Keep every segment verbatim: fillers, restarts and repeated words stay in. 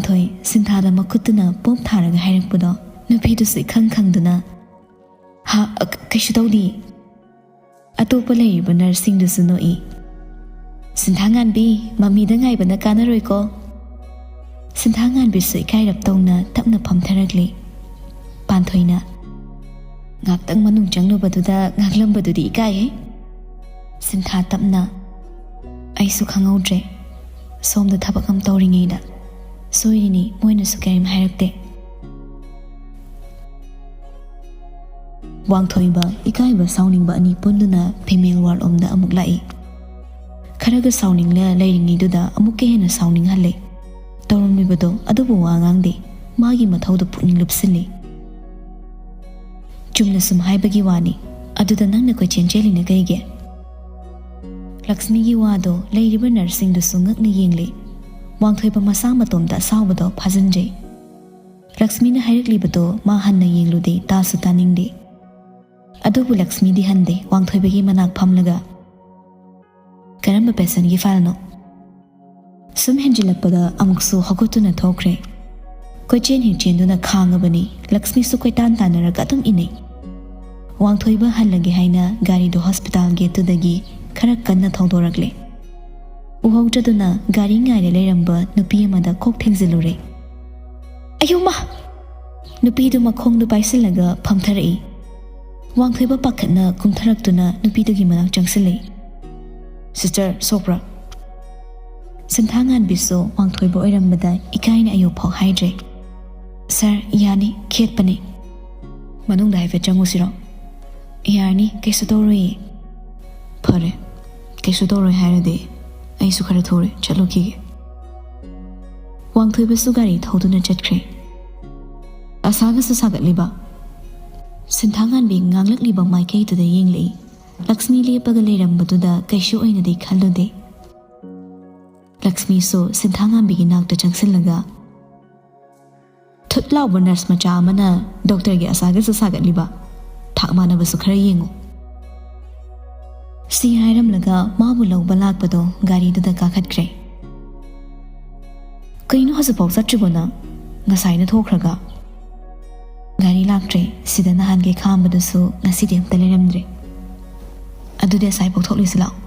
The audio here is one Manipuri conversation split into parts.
ꯋꯥꯡꯊꯣꯏ ꯁꯤꯟꯊꯥꯗ ꯃꯈꯨꯠꯇꯨꯅ ꯄꯣꯞ ꯊꯥꯔꯒ ꯍꯥꯏꯔꯛꯄꯗꯣ ꯅꯨꯄꯤꯗꯨꯁꯨ ꯏꯈꯪ ꯈꯪꯗꯨꯅ, "ꯍꯥ, ꯑ, ꯀ-, ꯀꯩꯁꯨ ꯇꯧꯗꯦ"꯫ ꯑꯇꯣꯞꯄ ꯂꯩꯔꯤꯕ ꯅꯔꯁꯁꯤꯡꯗꯨꯁꯨ ꯅꯣꯛꯏ꯫ "ꯁꯤꯟꯊꯥꯉꯥꯟꯕꯤ, ꯃꯃꯤꯗ ꯉꯥꯏꯕꯅ ꯀꯥꯟꯅꯔꯣꯏꯀꯣ"꯫ ꯁꯤꯟꯊꯥꯉꯥꯟꯕꯤꯁꯨ ꯏꯀꯥꯏꯔꯞ ꯇꯧꯅ ꯇꯞꯅ ꯐꯝꯊꯔꯛꯂꯤ꯫ ꯄꯥꯟꯊꯣꯏꯅ, "ꯉꯥꯛꯇꯪ ꯃꯅꯨꯡ ꯆꯪꯂꯨꯕꯗꯨꯗ ꯉꯥꯡꯂꯝꯕꯗꯨꯗꯤ ꯏꯀꯥꯏꯍꯦ"꯫ ꯁꯤꯟꯊꯥ ꯇꯞꯅ, "ꯑꯩꯁꯨ ꯈꯪꯍꯧꯗ꯭ꯔꯦ, ꯁꯣꯝꯗ ꯊꯕꯛ ꯑꯃ ꯇꯧꯔꯤꯉꯩꯗ꯫ ꯁꯣꯏꯔꯤꯅꯤ, ꯃꯣꯏꯅꯁꯨ ꯀꯔꯤꯝ ꯍꯥꯏꯔꯛꯇꯦ"꯫ ꯋꯥꯡꯊꯣꯏꯕ, ꯏꯀꯥꯏꯕ, ꯁꯥꯎꯅꯤꯡꯕ ꯑꯅꯤ ꯄꯨꯟꯗꯨꯅ ꯐꯤꯃꯦꯜ ꯋꯥꯔꯗ ꯂꯣꯝꯗ ꯑꯃꯨꯛ ꯂꯥꯛꯏ꯫ ꯈꯔꯒ ꯁꯥꯎꯅꯤꯡꯂ ꯂꯩꯔꯤꯉꯩꯗꯨꯗ ꯑꯃꯨꯛꯀ ꯍꯦꯟꯅ ꯁꯥꯎꯅꯤꯡꯍꯜꯂꯦ꯫ ꯇꯧꯔꯝꯂꯤꯕꯗꯣ ꯑꯗꯨꯕꯨ ꯋꯥ ꯉꯥꯡꯗꯦ, ꯃꯥꯒꯤ ꯃꯊꯧꯗ ꯄꯨꯛꯅꯤꯡ ꯂꯨꯞꯁꯤꯜꯂꯤ꯫ "ꯆꯨꯝꯅ ꯁꯨꯝ ꯍꯥꯏꯕꯒꯤ ꯋꯥꯅꯤ, ꯑꯗꯨꯗ ꯅꯪꯅ ꯀꯣꯏꯆꯦꯟ ꯆꯦꯜꯂꯤꯅ ꯀꯩꯒꯤ?" ꯂꯛꯁꯃꯤꯒꯤ ꯋꯥꯗꯣ ꯂꯩꯔꯤꯕ ꯅꯔꯁꯁꯤꯡꯗꯨꯁꯨ ꯉꯛꯅ ꯌꯦꯡꯂꯤ꯫ ꯋꯥꯡꯊꯣꯏꯕ ꯃꯁꯥ ꯃꯇꯣꯝꯇ ꯑꯁꯥꯎꯕꯗꯣ ꯐꯥꯖꯤꯟꯖꯩ꯫ ꯂꯛꯁꯃꯤꯅ ꯍꯥꯏꯔꯛꯂꯤꯕꯗꯣ ꯃꯥ ꯍꯟꯅ ꯌꯦꯡꯂꯨꯗꯦ, ꯇꯥꯁꯨ ꯇꯥꯅꯤꯡꯗꯦ꯫ ꯑꯗꯨꯕꯨ ꯂꯛꯁꯃꯤꯗꯤ ꯍꯟꯗꯦ, ꯋꯥꯡꯊꯣꯏꯕꯒꯤ ꯃꯅꯥꯛ ꯐꯝꯂꯒ, "ꯀꯔꯝꯕ ꯄꯦꯁꯦꯟꯒꯤ ꯐꯥꯏꯜꯅꯣ?" ꯁꯨꯝ ꯍꯦꯟꯖꯤꯜꯂꯛꯄꯗ ꯑꯃꯨꯛꯁꯨ ꯍꯧꯒꯠꯇꯨꯅ ꯊꯣꯛꯈ꯭ꯔꯦ꯫ ꯀꯣꯏꯆꯦꯟ ꯍꯦꯛ ꯆꯦꯟꯗꯨꯅ ꯈꯥꯡꯉꯕꯅꯤ, ꯂꯛꯁꯃꯤꯁꯨ ꯀꯣꯏꯇꯥꯟ ꯇꯥꯟꯅꯔꯒ ꯑꯗꯨꯝ ꯏꯟꯅꯩ꯫ ꯋꯥꯡꯊꯣꯏꯕ ꯍꯜꯂꯒꯦ ꯍꯥꯏꯅ ꯒꯥꯔꯤꯗꯨ ꯍꯣꯁꯄꯤꯇꯥꯜ ꯒꯦꯠꯇꯨꯗꯒꯤ ꯈꯔ ꯀꯟꯅ ꯊꯧꯗꯣꯔꯛꯂꯦ꯫ ꯎꯍꯧꯗ꯭ꯔꯗꯨꯅ ꯒꯥꯔꯤ ꯉꯥꯏꯔ ꯂꯩꯔꯝꯕ ꯅꯨꯄꯤ ꯑꯃꯗ ꯀꯣꯛ ꯊꯦꯡꯖꯤꯜꯂꯨꯔꯦ꯫ "ꯑꯌꯣ ꯃꯥ!" ꯅꯨꯄꯤꯗꯨ ꯃꯈꯣꯡꯗꯨ ꯄꯥꯏꯁꯤꯜꯂꯒ ꯐꯝꯊꯔꯛꯏ꯫ ꯋꯥꯡꯊꯣꯏꯕ ꯄꯥꯈꯠꯅ ꯀꯨꯝꯊꯔꯛꯇꯨꯅ ꯅꯨꯄꯤꯗꯨꯒꯤ ꯃꯅꯥꯛ ꯆꯪꯁꯤꯜꯂꯛꯏ꯫ "ꯁꯤꯁꯇꯔ, ꯁꯣꯛꯄ꯭ꯔꯥ?" ꯁꯤꯟꯊꯥꯉꯥꯟꯕꯤꯁꯨ ꯋꯥꯡꯊꯣꯏꯕ ꯑꯣꯏꯔꯝꯕꯗ ꯏꯀꯥꯏꯅ ꯑꯌꯣꯛꯐꯥꯎ ꯍꯥꯏꯗ꯭ꯔꯦ꯫ "ꯁꯥꯔ, ꯌꯥꯅꯤ, ꯈꯦꯠꯄꯅꯤ"꯫ "ꯃꯅꯨꯡꯗ ꯍꯥꯏꯐꯦꯠ ꯆꯪꯉꯨꯁꯤꯔꯣ?" "ꯌꯥꯔꯅꯤ, ꯀꯩꯁꯨ ꯇꯧꯔꯣꯏꯌꯦ"꯫ "ꯐꯔꯦ, ꯀꯩꯁꯨ ꯇꯧꯔꯣꯏ ꯍꯥꯏꯔꯗꯤ ꯑꯩꯁꯨ ꯈꯔ ꯊꯨꯔꯦ, ꯆꯠꯂꯨꯈꯤꯒꯦ"꯫ ꯋꯥꯡꯊꯣꯏꯕꯁꯨ ꯒꯥꯔꯤ ꯊꯧꯗꯨꯅ ꯆꯠꯈ꯭ꯔꯦ꯫ "ꯑꯁꯥꯒꯁꯨ ꯁꯥꯒꯠꯂꯤꯕ?" ꯁꯤꯟꯊꯥꯉꯥꯟꯕꯤ ꯉꯥꯡꯂꯛꯂꯤꯕ ꯃꯥꯏꯀꯩꯗꯨꯗ ꯌꯦꯡꯂꯛꯏ꯫ ꯂꯛꯁꯃꯤ ꯂꯦꯞꯄꯒ ꯂꯩꯔꯝꯕꯗꯨꯗ ꯀꯩꯁꯨ ꯑꯣꯏꯅꯗꯤ ꯈꯜꯂꯨꯗꯦ꯫ ꯂꯛꯁꯃꯤꯁꯨ ꯁꯤꯟꯊꯥꯉꯥꯟꯕꯤꯒꯤ ꯅꯥꯛꯇ ꯆꯪꯁꯤꯜꯂꯒ, "ꯊꯨꯠ ꯂꯥꯎꯕ ꯅꯔꯁ ꯃꯆꯥ ꯑꯃꯅ ꯗꯣꯛꯇꯔꯒꯤ ꯑꯁꯥꯒꯁꯨ ꯁꯥꯒꯠꯂꯤꯕ? ꯊꯥꯛ ꯃꯥꯟꯅꯕꯁꯨ ꯈꯔ ꯌꯦꯡꯉꯨ"꯫ ꯁꯤ ꯍꯥꯏꯔꯝꯂꯒ ꯃꯥꯕꯨ ꯂꯧꯕ ꯂꯥꯛꯄꯗꯣ ꯒꯥꯔꯤꯗꯨꯗ ꯀꯥꯈꯠꯈ꯭ꯔꯦ꯫ ꯀꯩꯅꯣ, ꯍꯧꯖꯤꯛꯐꯥꯎ ꯆꯠꯇ꯭ꯔꯤꯕꯣ ꯅꯪ? ꯉꯁꯥꯏꯅ ꯊꯣꯛꯈ꯭ꯔꯒ꯫ ꯒꯥꯔꯤ ꯂꯥꯛꯇ꯭ꯔꯦ꯫ ꯁꯤꯗ ꯅꯍꯥꯟꯒꯩ ꯈꯥꯝꯕꯗꯨꯁꯨ ꯉꯁꯤꯗꯤ ꯑꯝꯇ ꯂꯩꯔꯝꯗ꯭ꯔꯦ꯫ ꯑꯗꯨꯗꯤ ꯑꯁꯥꯏꯐꯥꯎ ꯊꯣꯛꯂꯨꯁꯤ ꯂꯥꯛꯑꯣ꯫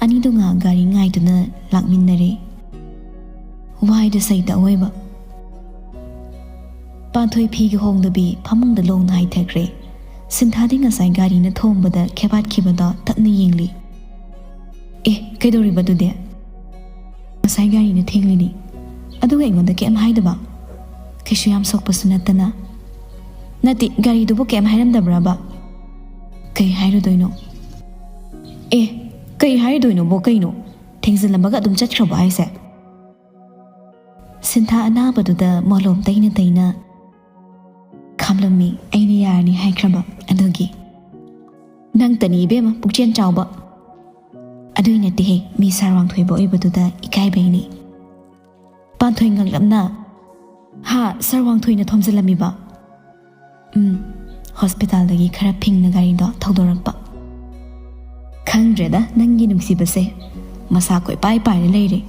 ꯑꯅꯤꯗꯨ ꯉꯥꯏꯍꯥꯛ ꯒꯥꯔꯤ ꯉꯥꯏꯗꯨꯅ ꯂꯥꯛꯃꯤꯟꯅꯔꯦ꯫ ꯋꯥꯏꯗ ꯁꯩꯇ ꯑꯣꯏꯕ꯫ ꯄꯥꯟꯊꯣꯏ ꯐꯤꯒ ꯍꯣꯡꯗꯕꯤ ꯐꯃꯨꯡꯗ ꯂꯣꯡꯅ ꯍꯥꯏꯊꯈ꯭ꯔꯦ꯫ ꯁꯤꯟꯊꯥꯗꯤ ꯉꯁꯥꯏ ꯒꯥꯔꯤꯅ ꯊꯣꯝꯕꯗ ꯈꯦꯕꯥꯠꯈꯤꯕꯗꯣ ꯇꯞꯅ ꯌꯦꯡꯂꯤ꯫ "ꯑꯦ, ꯀꯩꯗꯧꯔꯤꯕ ꯑꯗꯨꯗꯤ? ꯉꯁꯥꯏ ꯒꯥꯔꯤꯅ ꯊꯦꯡꯂꯤꯅꯤ, ꯑꯗꯨꯒ ꯑꯩꯉꯣꯟꯗ ꯀꯩꯝ ꯍꯥꯏꯗꯕ? ꯀꯩꯁꯨ ꯌꯥꯝ ꯁꯣꯛꯄꯁꯨ ꯅꯠꯇꯅ꯫" "ꯅꯠꯇꯦ, ꯒꯥꯔꯤꯗꯨꯕꯨ ꯀꯩꯝ ꯍꯥꯏꯔꯝꯗꯕ꯭ꯔꯕ?" "ꯀꯩ ꯍꯥꯏꯔꯨꯗꯣꯏꯅꯣ?" "ꯑꯦ, ꯀꯩ ꯍꯥꯏꯔꯨꯗꯣꯏꯅꯣꯕꯣ? ꯀꯩꯅꯣ, ꯊꯦꯡꯖꯤꯜꯂꯝꯃꯒ ꯑꯗꯨꯝ ꯆꯠꯈ꯭ꯔꯕꯣ ꯍꯥꯏꯁꯦ?" ꯁꯤꯟꯊꯥ ꯑꯅꯥꯕꯗꯨꯗ ꯃꯣꯂꯣꯝ ꯇꯩꯅ ꯇꯩꯅ ꯈꯥꯝꯂꯝꯃꯤ꯫ "ꯑꯩꯅ ꯌꯥꯔꯅꯤ ꯍꯥꯏꯈ꯭ꯔꯕ ꯑꯗꯨꯒꯤ꯫" "ꯅꯪꯇꯅꯤ ꯏꯕꯦꯝꯃ ꯄꯨꯛꯆꯦꯜ ꯆꯥꯎꯕ꯫" "ꯑꯗꯨꯏ ꯅꯠꯇꯦꯍꯦ, ꯃꯤ ꯁꯥꯔ ꯋꯥꯡꯊꯣꯏꯕ ꯑꯣꯏꯕꯗꯨꯗ ꯏꯀꯥꯏꯕꯩꯅꯤ꯫" ꯄꯥꯟꯊꯣꯏ ꯉꯛꯂꯞꯅ, "ꯍꯥ, ꯁꯥꯔ ꯋꯥꯡꯊꯣꯏꯅ ꯊꯣꯝꯖꯤꯜꯂꯝꯃꯤꯕ?" "ꯎꯝ꯫" ꯍꯣꯁꯄꯤꯇꯥꯜꯗꯒꯤ ꯈꯔ ꯐꯤꯡꯅ ꯒꯥꯔꯤꯗꯣ ꯊꯧꯗꯣꯔꯛꯄ꯫ "ꯈꯪꯗ꯭ꯔꯦꯗ ꯅꯪꯒꯤ ꯅꯨꯡꯁꯤꯕꯁꯦ, ꯃꯁꯥ ꯀꯣꯏꯄꯥꯏ ꯄꯥꯏꯔ ꯂꯩꯔꯦ꯫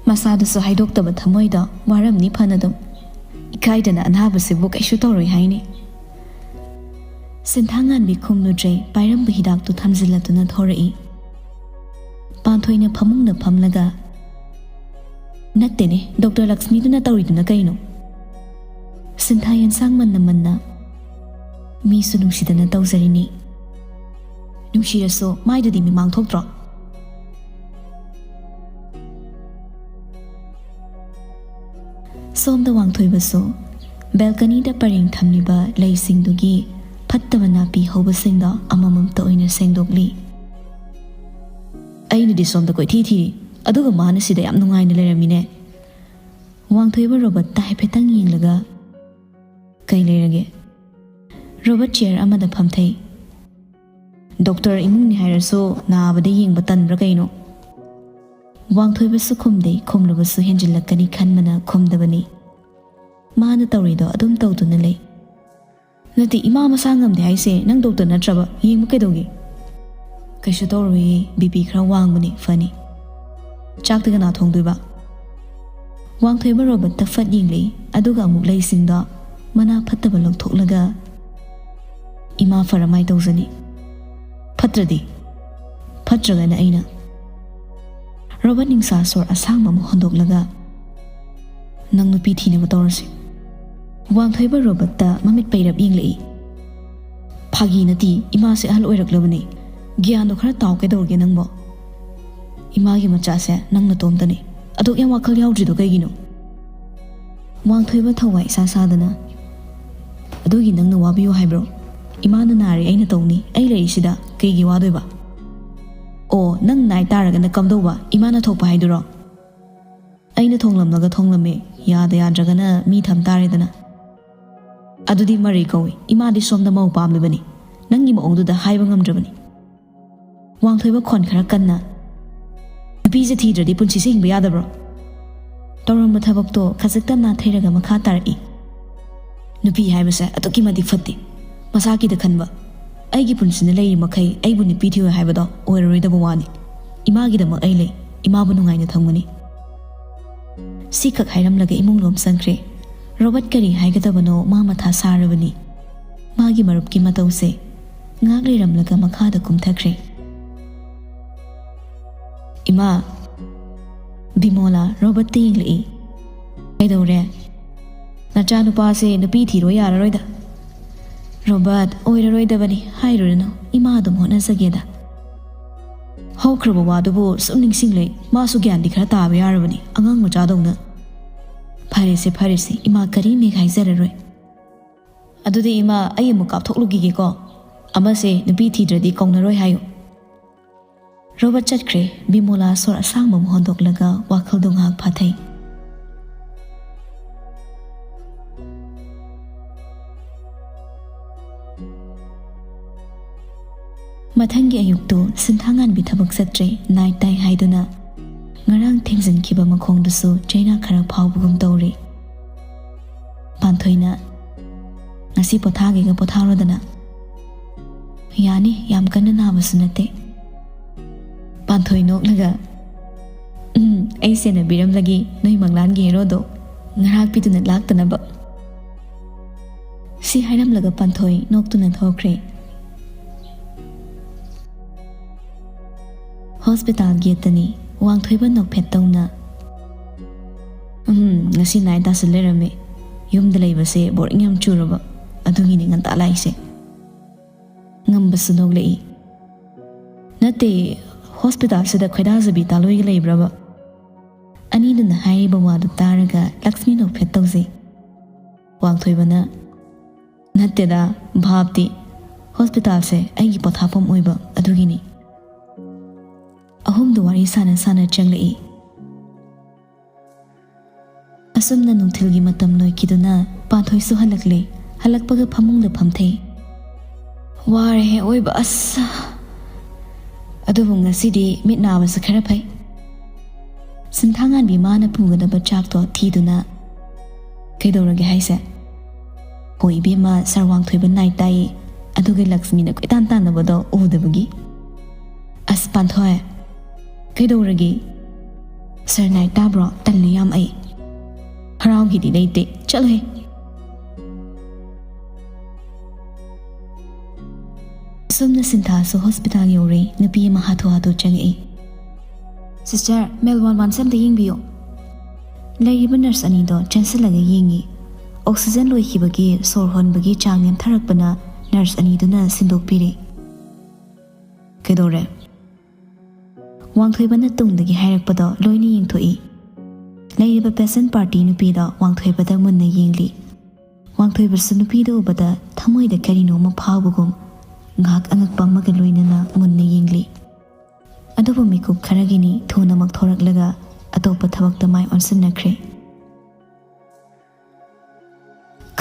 ꯃꯁꯥꯗꯨꯁꯨ ꯍꯥꯏꯗꯣꯛꯇꯕ ꯊꯃꯣꯏꯗꯣ, ꯋꯥꯔꯝꯅꯤ ꯐꯅꯗꯨꯝ꯫ ꯏꯀꯥꯏꯗꯅ ꯑꯅꯥꯕꯁꯤꯕꯨ ꯀꯩꯁꯨ ꯇꯧꯔꯣꯏ ꯍꯥꯏꯅꯤ꯫" ꯁꯤꯟꯊꯥꯉꯥꯟꯕꯤ ꯈꯨꯝꯂꯨꯗ꯭ꯔꯦ, ꯄꯥꯏꯔꯝꯕ ꯍꯤꯗꯥꯛꯇꯨ ꯊꯝꯖꯤꯜꯂꯗꯨꯅ ꯊꯣꯔꯛꯏ꯫ ꯄꯥꯟꯊꯣꯏꯅ ꯐꯃꯨꯡꯗ ꯐꯝꯂꯒ, "ꯅꯠꯇꯦꯅꯦ, ꯗꯣꯛꯇꯔ ꯂꯛꯁꯃꯤꯗꯨꯅ ꯇꯧꯔꯤꯗꯨꯅ ꯀꯩꯅꯣ?" ꯁꯤꯟꯊꯥ ꯌꯦꯟꯁꯥꯡ ꯃꯟꯅ ꯃꯟꯅ, "ꯃꯤꯁꯨ ꯅꯨꯡꯁꯤꯗꯅ ꯇꯧꯖꯔꯤꯅꯤ꯫" "ꯅꯨꯡꯁꯤꯔꯁꯨ ꯃꯥꯏꯗꯨꯗꯤ ꯃꯤꯃꯥꯡ ꯊꯣꯛꯇ꯭ꯔꯣ?" ꯁꯣꯝꯗ ꯋꯥꯡꯊꯣꯏꯕꯁꯨ ꯕꯦꯜꯀꯅꯤꯗ ꯄꯔꯦꯡ ꯊꯝꯂꯤꯕ ꯂꯩꯁꯤꯡꯗꯨꯒꯤ ꯐꯠꯇꯕ ꯅꯥꯄꯤ ꯍꯧꯕꯁꯤꯡꯗꯣ ꯑꯃꯃꯝꯇ ꯑꯣꯏꯅ ꯁꯦꯡꯗꯣꯛꯂꯤ꯫ "ꯑꯩꯅꯗꯤ ꯁꯣꯝꯗ ꯀꯣꯏꯊꯤ ꯊꯤꯔꯤ, ꯑꯗꯨꯒ ꯃꯥꯅ ꯁꯤꯗ ꯌꯥꯝ ꯅꯨꯡꯉꯥꯏꯅ ꯂꯩꯔꯝꯃꯤꯅꯦ꯫" ꯋꯥꯡꯊꯣꯏꯕ ꯔꯣꯕꯔꯠꯇ ꯍꯥꯏꯐꯦꯠꯇꯪ ꯌꯦꯡꯂꯒ, "ꯀꯩ ꯂꯩꯔꯒꯦ?" ꯔꯣꯕꯔꯠ ꯆꯤꯌꯔ ꯑꯃꯗ ꯐꯝꯊꯩ꯫ "ꯗꯣꯛꯇꯔ ꯏꯃꯨꯡꯅꯤ ꯍꯥꯏꯔꯁꯨ ꯅꯥꯕꯗ ꯌꯦꯡꯕ ꯇꯟꯕ꯭ꯔꯥ ꯀꯩꯅꯣ?" ꯋꯥꯡꯊꯣꯏꯕꯁꯨ ꯈꯨꯝꯗꯦ, ꯈꯨꯝꯂꯨꯕꯁꯨ ꯍꯦꯟꯖꯤꯜꯂꯛꯀꯅꯤ ꯈꯟꯕꯅ ꯈꯨꯝꯗꯕꯅꯤ꯫ ꯃꯥꯅ ꯇꯧꯔꯤꯗꯣ ꯑꯗꯨꯝ ꯇꯧꯗꯨꯅ ꯂꯩ꯫ "ꯅꯠꯇꯦ, ꯏꯃꯥ ꯃꯁꯥ ꯉꯝꯗꯦ ꯍꯥꯏꯁꯦ ꯅꯪ ꯗꯣꯛꯇꯔ ꯅꯠꯇ꯭ꯔꯕ? ꯌꯦꯡꯕ ꯀꯩꯗꯧꯒꯦ?" "ꯀꯩꯁꯨ ꯇꯧꯔꯣꯏꯌꯦ, ꯕꯤ ꯄꯤ ꯈꯔ ꯋꯥꯡꯕꯅꯦ, ꯐꯅꯤ꯫" "ꯆꯥꯛꯇꯤ ꯀꯅꯥ ꯊꯣꯡꯗꯣꯏꯕ?" ꯋꯥꯡꯊꯣꯏꯕ ꯔꯣꯕꯔꯠꯇ ꯐꯠ ꯌꯦꯡꯂꯛꯏ, ꯑꯗꯨꯒ ꯑꯃꯨꯛ ꯂꯩꯁꯤꯡꯗ ꯃꯅꯥ ꯐꯠꯇꯕ ꯂꯧꯊꯣꯛꯂꯒ, "ꯏꯃꯥ ꯐꯔꯃꯥꯏ ꯇꯧꯖꯅꯤ꯫ ꯐꯠꯇ꯭ꯔꯗꯤ? ꯐꯠꯇ꯭ꯔꯒꯅ ꯑꯩꯅ?" ꯔꯣꯕꯔꯠ ꯅꯤꯡꯁꯥ ꯁꯣꯔ ꯑꯁꯥꯡꯕ ꯑꯃ ꯍꯣꯟꯗꯣꯛꯂꯒ, "ꯅꯪ ꯅꯨꯄꯤ ꯊꯤꯅꯕ ꯇꯧꯔꯁꯤ꯫" ꯋꯥꯡꯊꯣꯏꯕ ꯔꯣꯕꯔꯠꯇ ꯃꯃꯤꯠ ꯄꯩꯔꯞ ꯌꯦꯡꯂꯛꯏ꯫ "ꯐꯥꯒꯤ ꯅꯠꯇꯦ, ꯏꯃꯥꯁꯦ ꯑꯍꯜ ꯑꯣꯏꯔꯛꯂꯕꯅꯤ꯫ ꯒ꯭ꯌꯥꯟꯗꯣ ꯈꯔ ꯇꯥꯎ, ꯀꯩꯗꯧꯔꯒꯦ ꯅꯪꯕꯣ? ꯏꯃꯥꯒꯤ ꯃꯆꯥꯁꯦ ꯅꯪ ꯅꯇꯣꯝꯇꯅꯤ꯫ ꯑꯗꯨꯛ ꯌꯥꯝ ꯋꯥꯈꯜ ꯌꯥꯎꯗ꯭ꯔꯤꯗꯣ ꯀꯩꯒꯤꯅꯣ?" ꯋꯥꯡꯊꯣꯏꯕ ꯊꯋꯥꯏ ꯏꯁꯥ ꯁꯥꯗꯅ, "ꯑꯗꯨꯒꯤ ꯅꯪꯅ ꯋꯥꯕꯤꯌꯨ ꯍꯥꯏꯕ꯭ꯔꯣ? ꯏꯃꯥꯅ ꯅꯥꯔꯦ, ꯑꯩꯅ ꯇꯧꯅꯤ꯫ ꯑꯩ ꯂꯩꯔꯤꯁꯤꯗ ꯀꯩꯒꯤ ꯋꯥꯗꯣꯏꯕ? ꯑꯣ, ꯅꯪ ꯅꯥꯏ ꯇꯥꯔꯒꯅ ꯀꯝꯗꯧꯕ? ꯏꯃꯥꯅ ꯊꯣꯛꯄ ꯍꯥꯏꯗꯨꯔꯣ? ꯑꯩꯅ ꯊꯣꯡꯂꯝꯂꯒ ꯊꯣꯡꯂꯝꯃꯦ, ꯌꯥꯗ ꯌꯥꯗ꯭ꯔꯒꯅ ꯃꯤ ꯊꯝ ꯇꯥꯔꯦꯗꯅ꯫ ꯑꯗꯨꯗꯤ ꯃꯔꯩ ꯀꯧꯏ꯫ ꯏꯃꯥꯗꯤ ꯁꯣꯝꯗ ꯃꯧ ꯄꯥꯝꯂꯤꯕꯅꯤ꯫ ꯅꯪꯒꯤ ꯃꯑꯣꯡꯗꯨꯗ ꯍꯥꯏꯕ ꯉꯝꯗ꯭ꯔꯕꯅꯤ꯫" ꯋꯥꯡꯊꯣꯏꯕ ꯈꯣꯟ ꯈꯔ ꯀꯟꯅ, "ꯅꯨꯄꯤꯁꯦ ꯊꯤꯗ꯭ꯔꯗꯤ ꯄꯨꯟꯁꯤꯁꯦ ꯍꯤꯡꯕ ꯌꯥꯗꯕ꯭ꯔꯣ?" ꯇꯧꯔꯝꯕ ꯊꯕꯛꯇꯣ ꯈꯖꯤꯛꯇ ꯅꯥꯊꯩꯔꯒ ꯃꯈꯥ ꯇꯥꯔꯛꯏ꯫ "ꯅꯨꯄꯤ ꯍꯥꯏꯕꯁꯦ ꯑꯗꯨꯛꯀꯤ ꯃꯇꯤꯛ ꯐꯠꯇꯦ꯫ ꯃꯁꯥꯒꯤꯗ ꯈꯟꯕ꯫ ꯑꯩꯒꯤ ꯄꯨꯟꯁꯤꯅ ꯂꯩꯔꯤ ꯃꯈꯩ ꯑꯩꯕꯨ ꯅꯨꯄꯤ ꯊꯤꯌꯨ ꯍꯥꯏꯕꯗꯣ ꯑꯣꯏꯔꯔꯣꯏꯗꯕ ꯋꯥꯅꯤ꯫ ꯏꯃꯥꯒꯤꯗꯃꯛ ꯑꯩ ꯂꯩ꯫ ꯏꯃꯥꯕꯨ ꯅꯨꯡꯉꯥꯏꯅ ꯊꯝꯒꯅꯤ꯫" ꯁꯤꯈꯛ ꯍꯥꯏꯔꯝꯂꯒ ꯏꯃꯨꯡ ꯂꯣꯝ ꯆꯪꯈ꯭ꯔꯦ꯫ ꯔꯣꯕꯔꯠ ꯀꯔꯤ ꯍꯥꯏꯒꯗꯕꯅꯣ ꯃꯥ ꯃꯊꯥ ꯁꯥꯔꯕꯅꯤ꯫ ꯃꯥꯒꯤ ꯃꯔꯨꯞꯀꯤ ꯃꯇꯧꯁꯦ ꯉꯥꯛ ꯂꯩꯔꯝꯂꯒ ꯃꯈꯥꯗ ꯀꯨꯝꯊꯈ꯭ꯔꯦ꯫ "ꯏꯃꯥ꯫" ꯕꯤꯃꯣꯂꯥ ꯔꯣꯕꯔꯠꯇ ꯌꯦꯡꯂꯛꯏ꯫ "ꯀꯩꯗꯧꯔꯦ? ꯅꯆꯥꯅꯨꯄꯥꯁꯦ ꯅꯨꯄꯤ ꯊꯤꯔꯣ ꯌꯥꯔꯔꯣꯏꯗ꯫" "ꯔꯣꯕꯔꯠ, ꯑꯣꯏꯔꯔꯣꯏꯗꯕꯅꯤ, ꯍꯥꯏꯔꯨꯔꯅꯨ, ꯏꯃꯥ ꯑꯗꯨꯝ ꯍꯣꯠꯅꯖꯒꯦꯗ꯫" "ꯍꯧꯈ꯭ꯔꯕ ꯋꯥꯗꯨꯕꯨ ꯁꯨꯝ ꯅꯤꯡꯁꯤꯡꯂꯩ, ꯃꯥꯁꯨ ꯒ꯭ꯌꯥꯟꯗꯤ ꯈꯔ ꯇꯥꯕ ꯌꯥꯔꯕꯅꯤ, ꯑꯉꯥꯡ ꯃꯆꯥꯗꯧꯅ꯫" "ꯐꯔꯦꯁꯦ, ꯐꯔꯦꯁꯦ, ꯏꯃꯥ ꯀꯔꯤꯃꯦꯛ ꯍꯥꯏꯖꯔꯔꯣꯏ꯫ ꯑꯗꯨꯗꯤ ꯏꯃꯥ, ꯑꯩ ꯑꯃꯨꯛ ꯀꯥꯞꯊꯣꯛꯂꯨꯈꯤꯒꯦꯀꯣ꯫ ꯑꯃꯁꯦ ꯅꯨꯄꯤ ꯊꯤꯗ꯭ꯔꯗꯤ ꯀꯧꯅꯔꯣꯏ ꯍꯥꯏꯌꯨ꯫" ꯔꯣꯕꯔꯠ ꯆꯠꯈ꯭ꯔꯦ꯫ ꯕꯤꯃꯣꯂꯥ ꯁꯣꯔ ꯑꯁꯥꯡꯕ ꯑꯃ ꯍꯣꯟꯗꯣꯛꯂꯒ ꯋꯥꯈꯜꯗꯣ ꯉꯥꯏꯍꯥꯛ ꯐꯥꯊꯩ꯫ ꯃꯊꯪꯒꯤ ꯑꯌꯨꯛꯇꯨ ꯁꯤꯟꯊꯥꯉꯥꯟꯕꯤ ꯊꯕꯛ ꯆꯠꯇ꯭ꯔꯦ, ꯅꯥꯏꯠ ꯇꯥꯏ ꯍꯥꯏꯗꯨꯅ ꯉꯔꯥꯡ ꯊꯦꯡꯖꯤꯟꯈꯤꯕ ꯃꯈꯣꯡꯗꯨꯁꯨ ꯆꯩꯅꯥ ꯈꯔ ꯐꯥꯎꯕꯒꯨꯝ ꯇꯧꯔꯤ꯫ ꯄꯥꯟꯊꯣꯏꯅ, "ꯉꯁꯤ ꯄꯣꯊꯥꯒꯦꯒ ꯄꯣꯊꯥꯔꯣꯗꯅ꯫" "ꯌꯥꯅꯤ, ꯌꯥꯝ ꯀꯟꯅ ꯅꯥꯕꯁꯨ ꯅꯠꯇꯦ꯫" ꯄꯥꯟꯊꯣꯏ ꯅꯣꯛꯂꯒ, "ꯎꯝ, ꯑꯩ ꯁꯦꯟꯅꯕꯤꯔꯝꯂꯒꯦ ꯅꯣꯏ ꯃꯪꯂꯥꯟꯒꯤ ꯍꯦꯔꯣꯗꯣ, ꯉꯔꯥꯛꯄꯤꯗꯨꯅ ꯂꯥꯛꯇꯅꯕ"꯫ ꯁꯤ ꯍꯥꯏꯔꯝꯂꯒ ꯄꯥꯟꯊꯣꯏ ꯅꯣꯛꯇꯨꯅ ꯊꯣꯛꯈ꯭ꯔꯦ꯫ ꯍꯣꯁꯄꯤꯇꯥꯜ ꯒꯦꯠꯇꯅꯤ ꯋꯥꯡꯊꯣꯏꯕ ꯅꯣꯛꯐꯦꯠ ꯇꯧꯅ꯫ "ꯎꯝ, ꯉꯁꯤ ꯅꯥꯏꯠ ꯇꯥꯁꯤꯜ ꯂꯩꯔꯝꯃꯦ꯫ ꯌꯨꯝꯗ ꯂꯩꯕꯁꯦ ꯕꯣꯔꯤꯡ ꯌꯥꯝ ꯆꯨꯔꯕ, ꯑꯗꯨꯒꯤꯅꯤ ꯉꯟꯇꯥ ꯂꯥꯛꯏꯁꯦ"꯫ ꯉꯝꯕꯁꯨ ꯅꯣꯛꯂꯛꯏ꯫ "ꯅꯠꯇꯦ, ꯍꯣꯁꯄꯤꯇꯥꯜꯁꯤꯗ ꯈꯣꯏꯗꯥꯖꯕꯤ ꯇꯥꯂꯣꯏꯒ ꯂꯩꯕ꯭ꯔꯕ?" ꯑꯅꯤꯗꯨꯅ ꯍꯥꯏꯔꯤꯕ ꯋꯥꯗꯨ ꯇꯥꯔꯒ ꯂꯛꯁꯃꯤ ꯅꯣꯛꯐꯦꯠ ꯇꯧꯖꯩ꯫ ꯋꯥꯡꯊꯣꯏꯕꯅ, "ꯅꯠꯇꯦꯗ, ꯚꯥꯞꯇꯤ, ꯍꯣꯁꯄꯤꯇꯥꯜꯁꯦ ꯑꯩꯒꯤ ꯄꯣꯊꯥꯐꯝ ꯑꯣꯏꯕ ꯑꯗꯨꯒꯤꯅꯤ"꯫ ꯑꯍꯨꯝꯗꯨ ꯋꯥꯔꯤ ꯁꯥꯟꯅ ꯁꯥꯟꯅ ꯆꯪꯂꯛꯏ꯫ ꯑꯁꯨꯝꯅ ꯅꯨꯡꯊꯤꯜꯒꯤ ꯃꯇꯝ ꯂꯣꯏꯈꯤꯗꯨꯅ ꯄꯥꯟꯊꯣꯏꯁꯨ ꯍꯜꯂꯛꯂꯦ꯫ ꯍꯜꯂꯛꯄꯒ ꯐꯃꯨꯡꯗ ꯐꯝꯊꯩ꯫ "ꯋꯥꯔꯦꯍꯦ ꯑꯣꯏꯕ, ꯑꯁ! ꯑꯗꯨꯕꯨ ꯉꯁꯤꯗꯤ ꯃꯤꯠ ꯅꯥꯕꯁꯨ ꯈꯔ ꯐꯩ"꯫ ꯁꯤꯟꯊꯥꯉꯥꯟꯕꯤ ꯃꯥꯅ ꯄꯨꯒꯗꯕ ꯆꯥꯛꯇꯣ ꯊꯤꯗꯨꯅ, "ꯀꯩꯗꯧꯔꯒꯦ ꯍꯥꯏꯁꯦ?" "ꯍꯣ ꯏꯕꯦꯝꯃ, ꯁꯥꯔ ꯋꯥꯡꯊꯣꯏꯕ ꯅꯥꯏꯠ ꯇꯥꯏꯌꯦ, ꯑꯗꯨꯒ ꯂꯛꯁꯃꯤꯅ ꯀꯣꯏꯇꯥꯟ ꯇꯥꯟꯅꯕꯗꯣ ꯎꯗꯕꯒꯤ"꯫ "ꯑꯁ ꯄꯥꯟꯊꯣꯏ, ꯀꯩꯗꯧꯔꯒꯦ? ꯁꯥꯔ ꯅꯥꯏꯠ ꯇꯥꯕ꯭ꯔꯣ? ꯇꯜꯂꯦ ꯌꯥꯝ ꯑꯩ꯫ ꯍꯔꯥꯎꯒꯦꯗꯤ ꯂꯩꯇꯦ, ꯆꯠꯂꯣꯍꯦ"꯫ ꯑꯁꯨꯝꯅ ꯁꯤꯟꯊꯥꯁꯨ ꯍꯣꯁꯄꯤꯇꯥꯜ ꯌꯧꯔꯦ꯫ ꯅꯨꯄꯤ ꯑꯃ ꯍꯥꯊꯨ ꯍꯥꯊꯨ ꯆꯪꯉꯛꯏ꯫ "ꯁꯤꯁꯇꯔ, ꯃꯦꯜ ꯋꯥꯟ ꯋꯥꯟꯁꯦ ꯑꯝꯇ ꯌꯦꯡꯕꯤꯌꯨ"꯫ ꯂꯩꯔꯤꯕ ꯅꯔꯁ ꯑꯅꯤꯗꯣ ꯆꯦꯟꯁꯤꯜꯂꯒ ꯌꯦꯡꯉꯤ꯫ ꯑꯣꯛꯁꯤꯖꯟ ꯂꯣꯏꯈꯤꯕꯒꯤ ꯁꯣꯔ ꯍꯣꯟꯕꯒꯤ ꯆꯥꯡ ꯅꯦꯝꯊꯔꯛꯄꯅ ꯅꯔꯁ ꯑꯅꯤꯗꯨꯅ ꯁꯤꯟꯗꯣꯛꯄꯤꯔꯦ꯫ "ꯀꯩꯗꯧꯔꯦ?" ꯋꯥꯡꯊꯣꯏꯕꯅ ꯇꯨꯡꯗꯒꯤ ꯍꯥꯏꯔꯛꯄꯗꯣ ꯂꯣꯏꯅ ꯌꯦꯡꯊꯣꯛꯏ꯫ ꯂꯩꯔꯤꯕ ꯄꯦꯁꯦꯟ ꯄꯥꯔꯇꯤ ꯅꯨꯄꯤꯗꯣ ꯋꯥꯡꯊꯣꯏꯕꯗ ꯃꯨꯟꯅ ꯌꯦꯡꯂꯤ꯫ ꯋꯥꯡꯊꯣꯏꯕꯁꯨ ꯅꯨꯄꯤꯗꯨ ꯎꯕꯗ ꯊꯃꯣꯏꯗ ꯀꯔꯤꯅꯣ ꯑꯃ ꯐꯥꯎꯕꯒꯨꯝ ꯉꯥꯏꯍꯥꯛ ꯑꯉꯛꯄ ꯑꯃꯒ ꯂꯣꯏꯅꯅ ꯃꯨꯟꯅ ꯌꯦꯡꯂꯤ꯫ ꯑꯗꯨꯕꯨ ꯃꯤꯀꯨꯞ ꯈꯔꯒꯤꯅꯤ ꯊꯨꯅꯃꯛ ꯊꯣꯔꯛꯂꯒ ꯑꯇꯣꯞꯄ ꯊꯕꯛꯇ ꯃꯥꯏ ꯑꯣꯟꯁꯤꯟꯅꯈ꯭ꯔꯦ꯫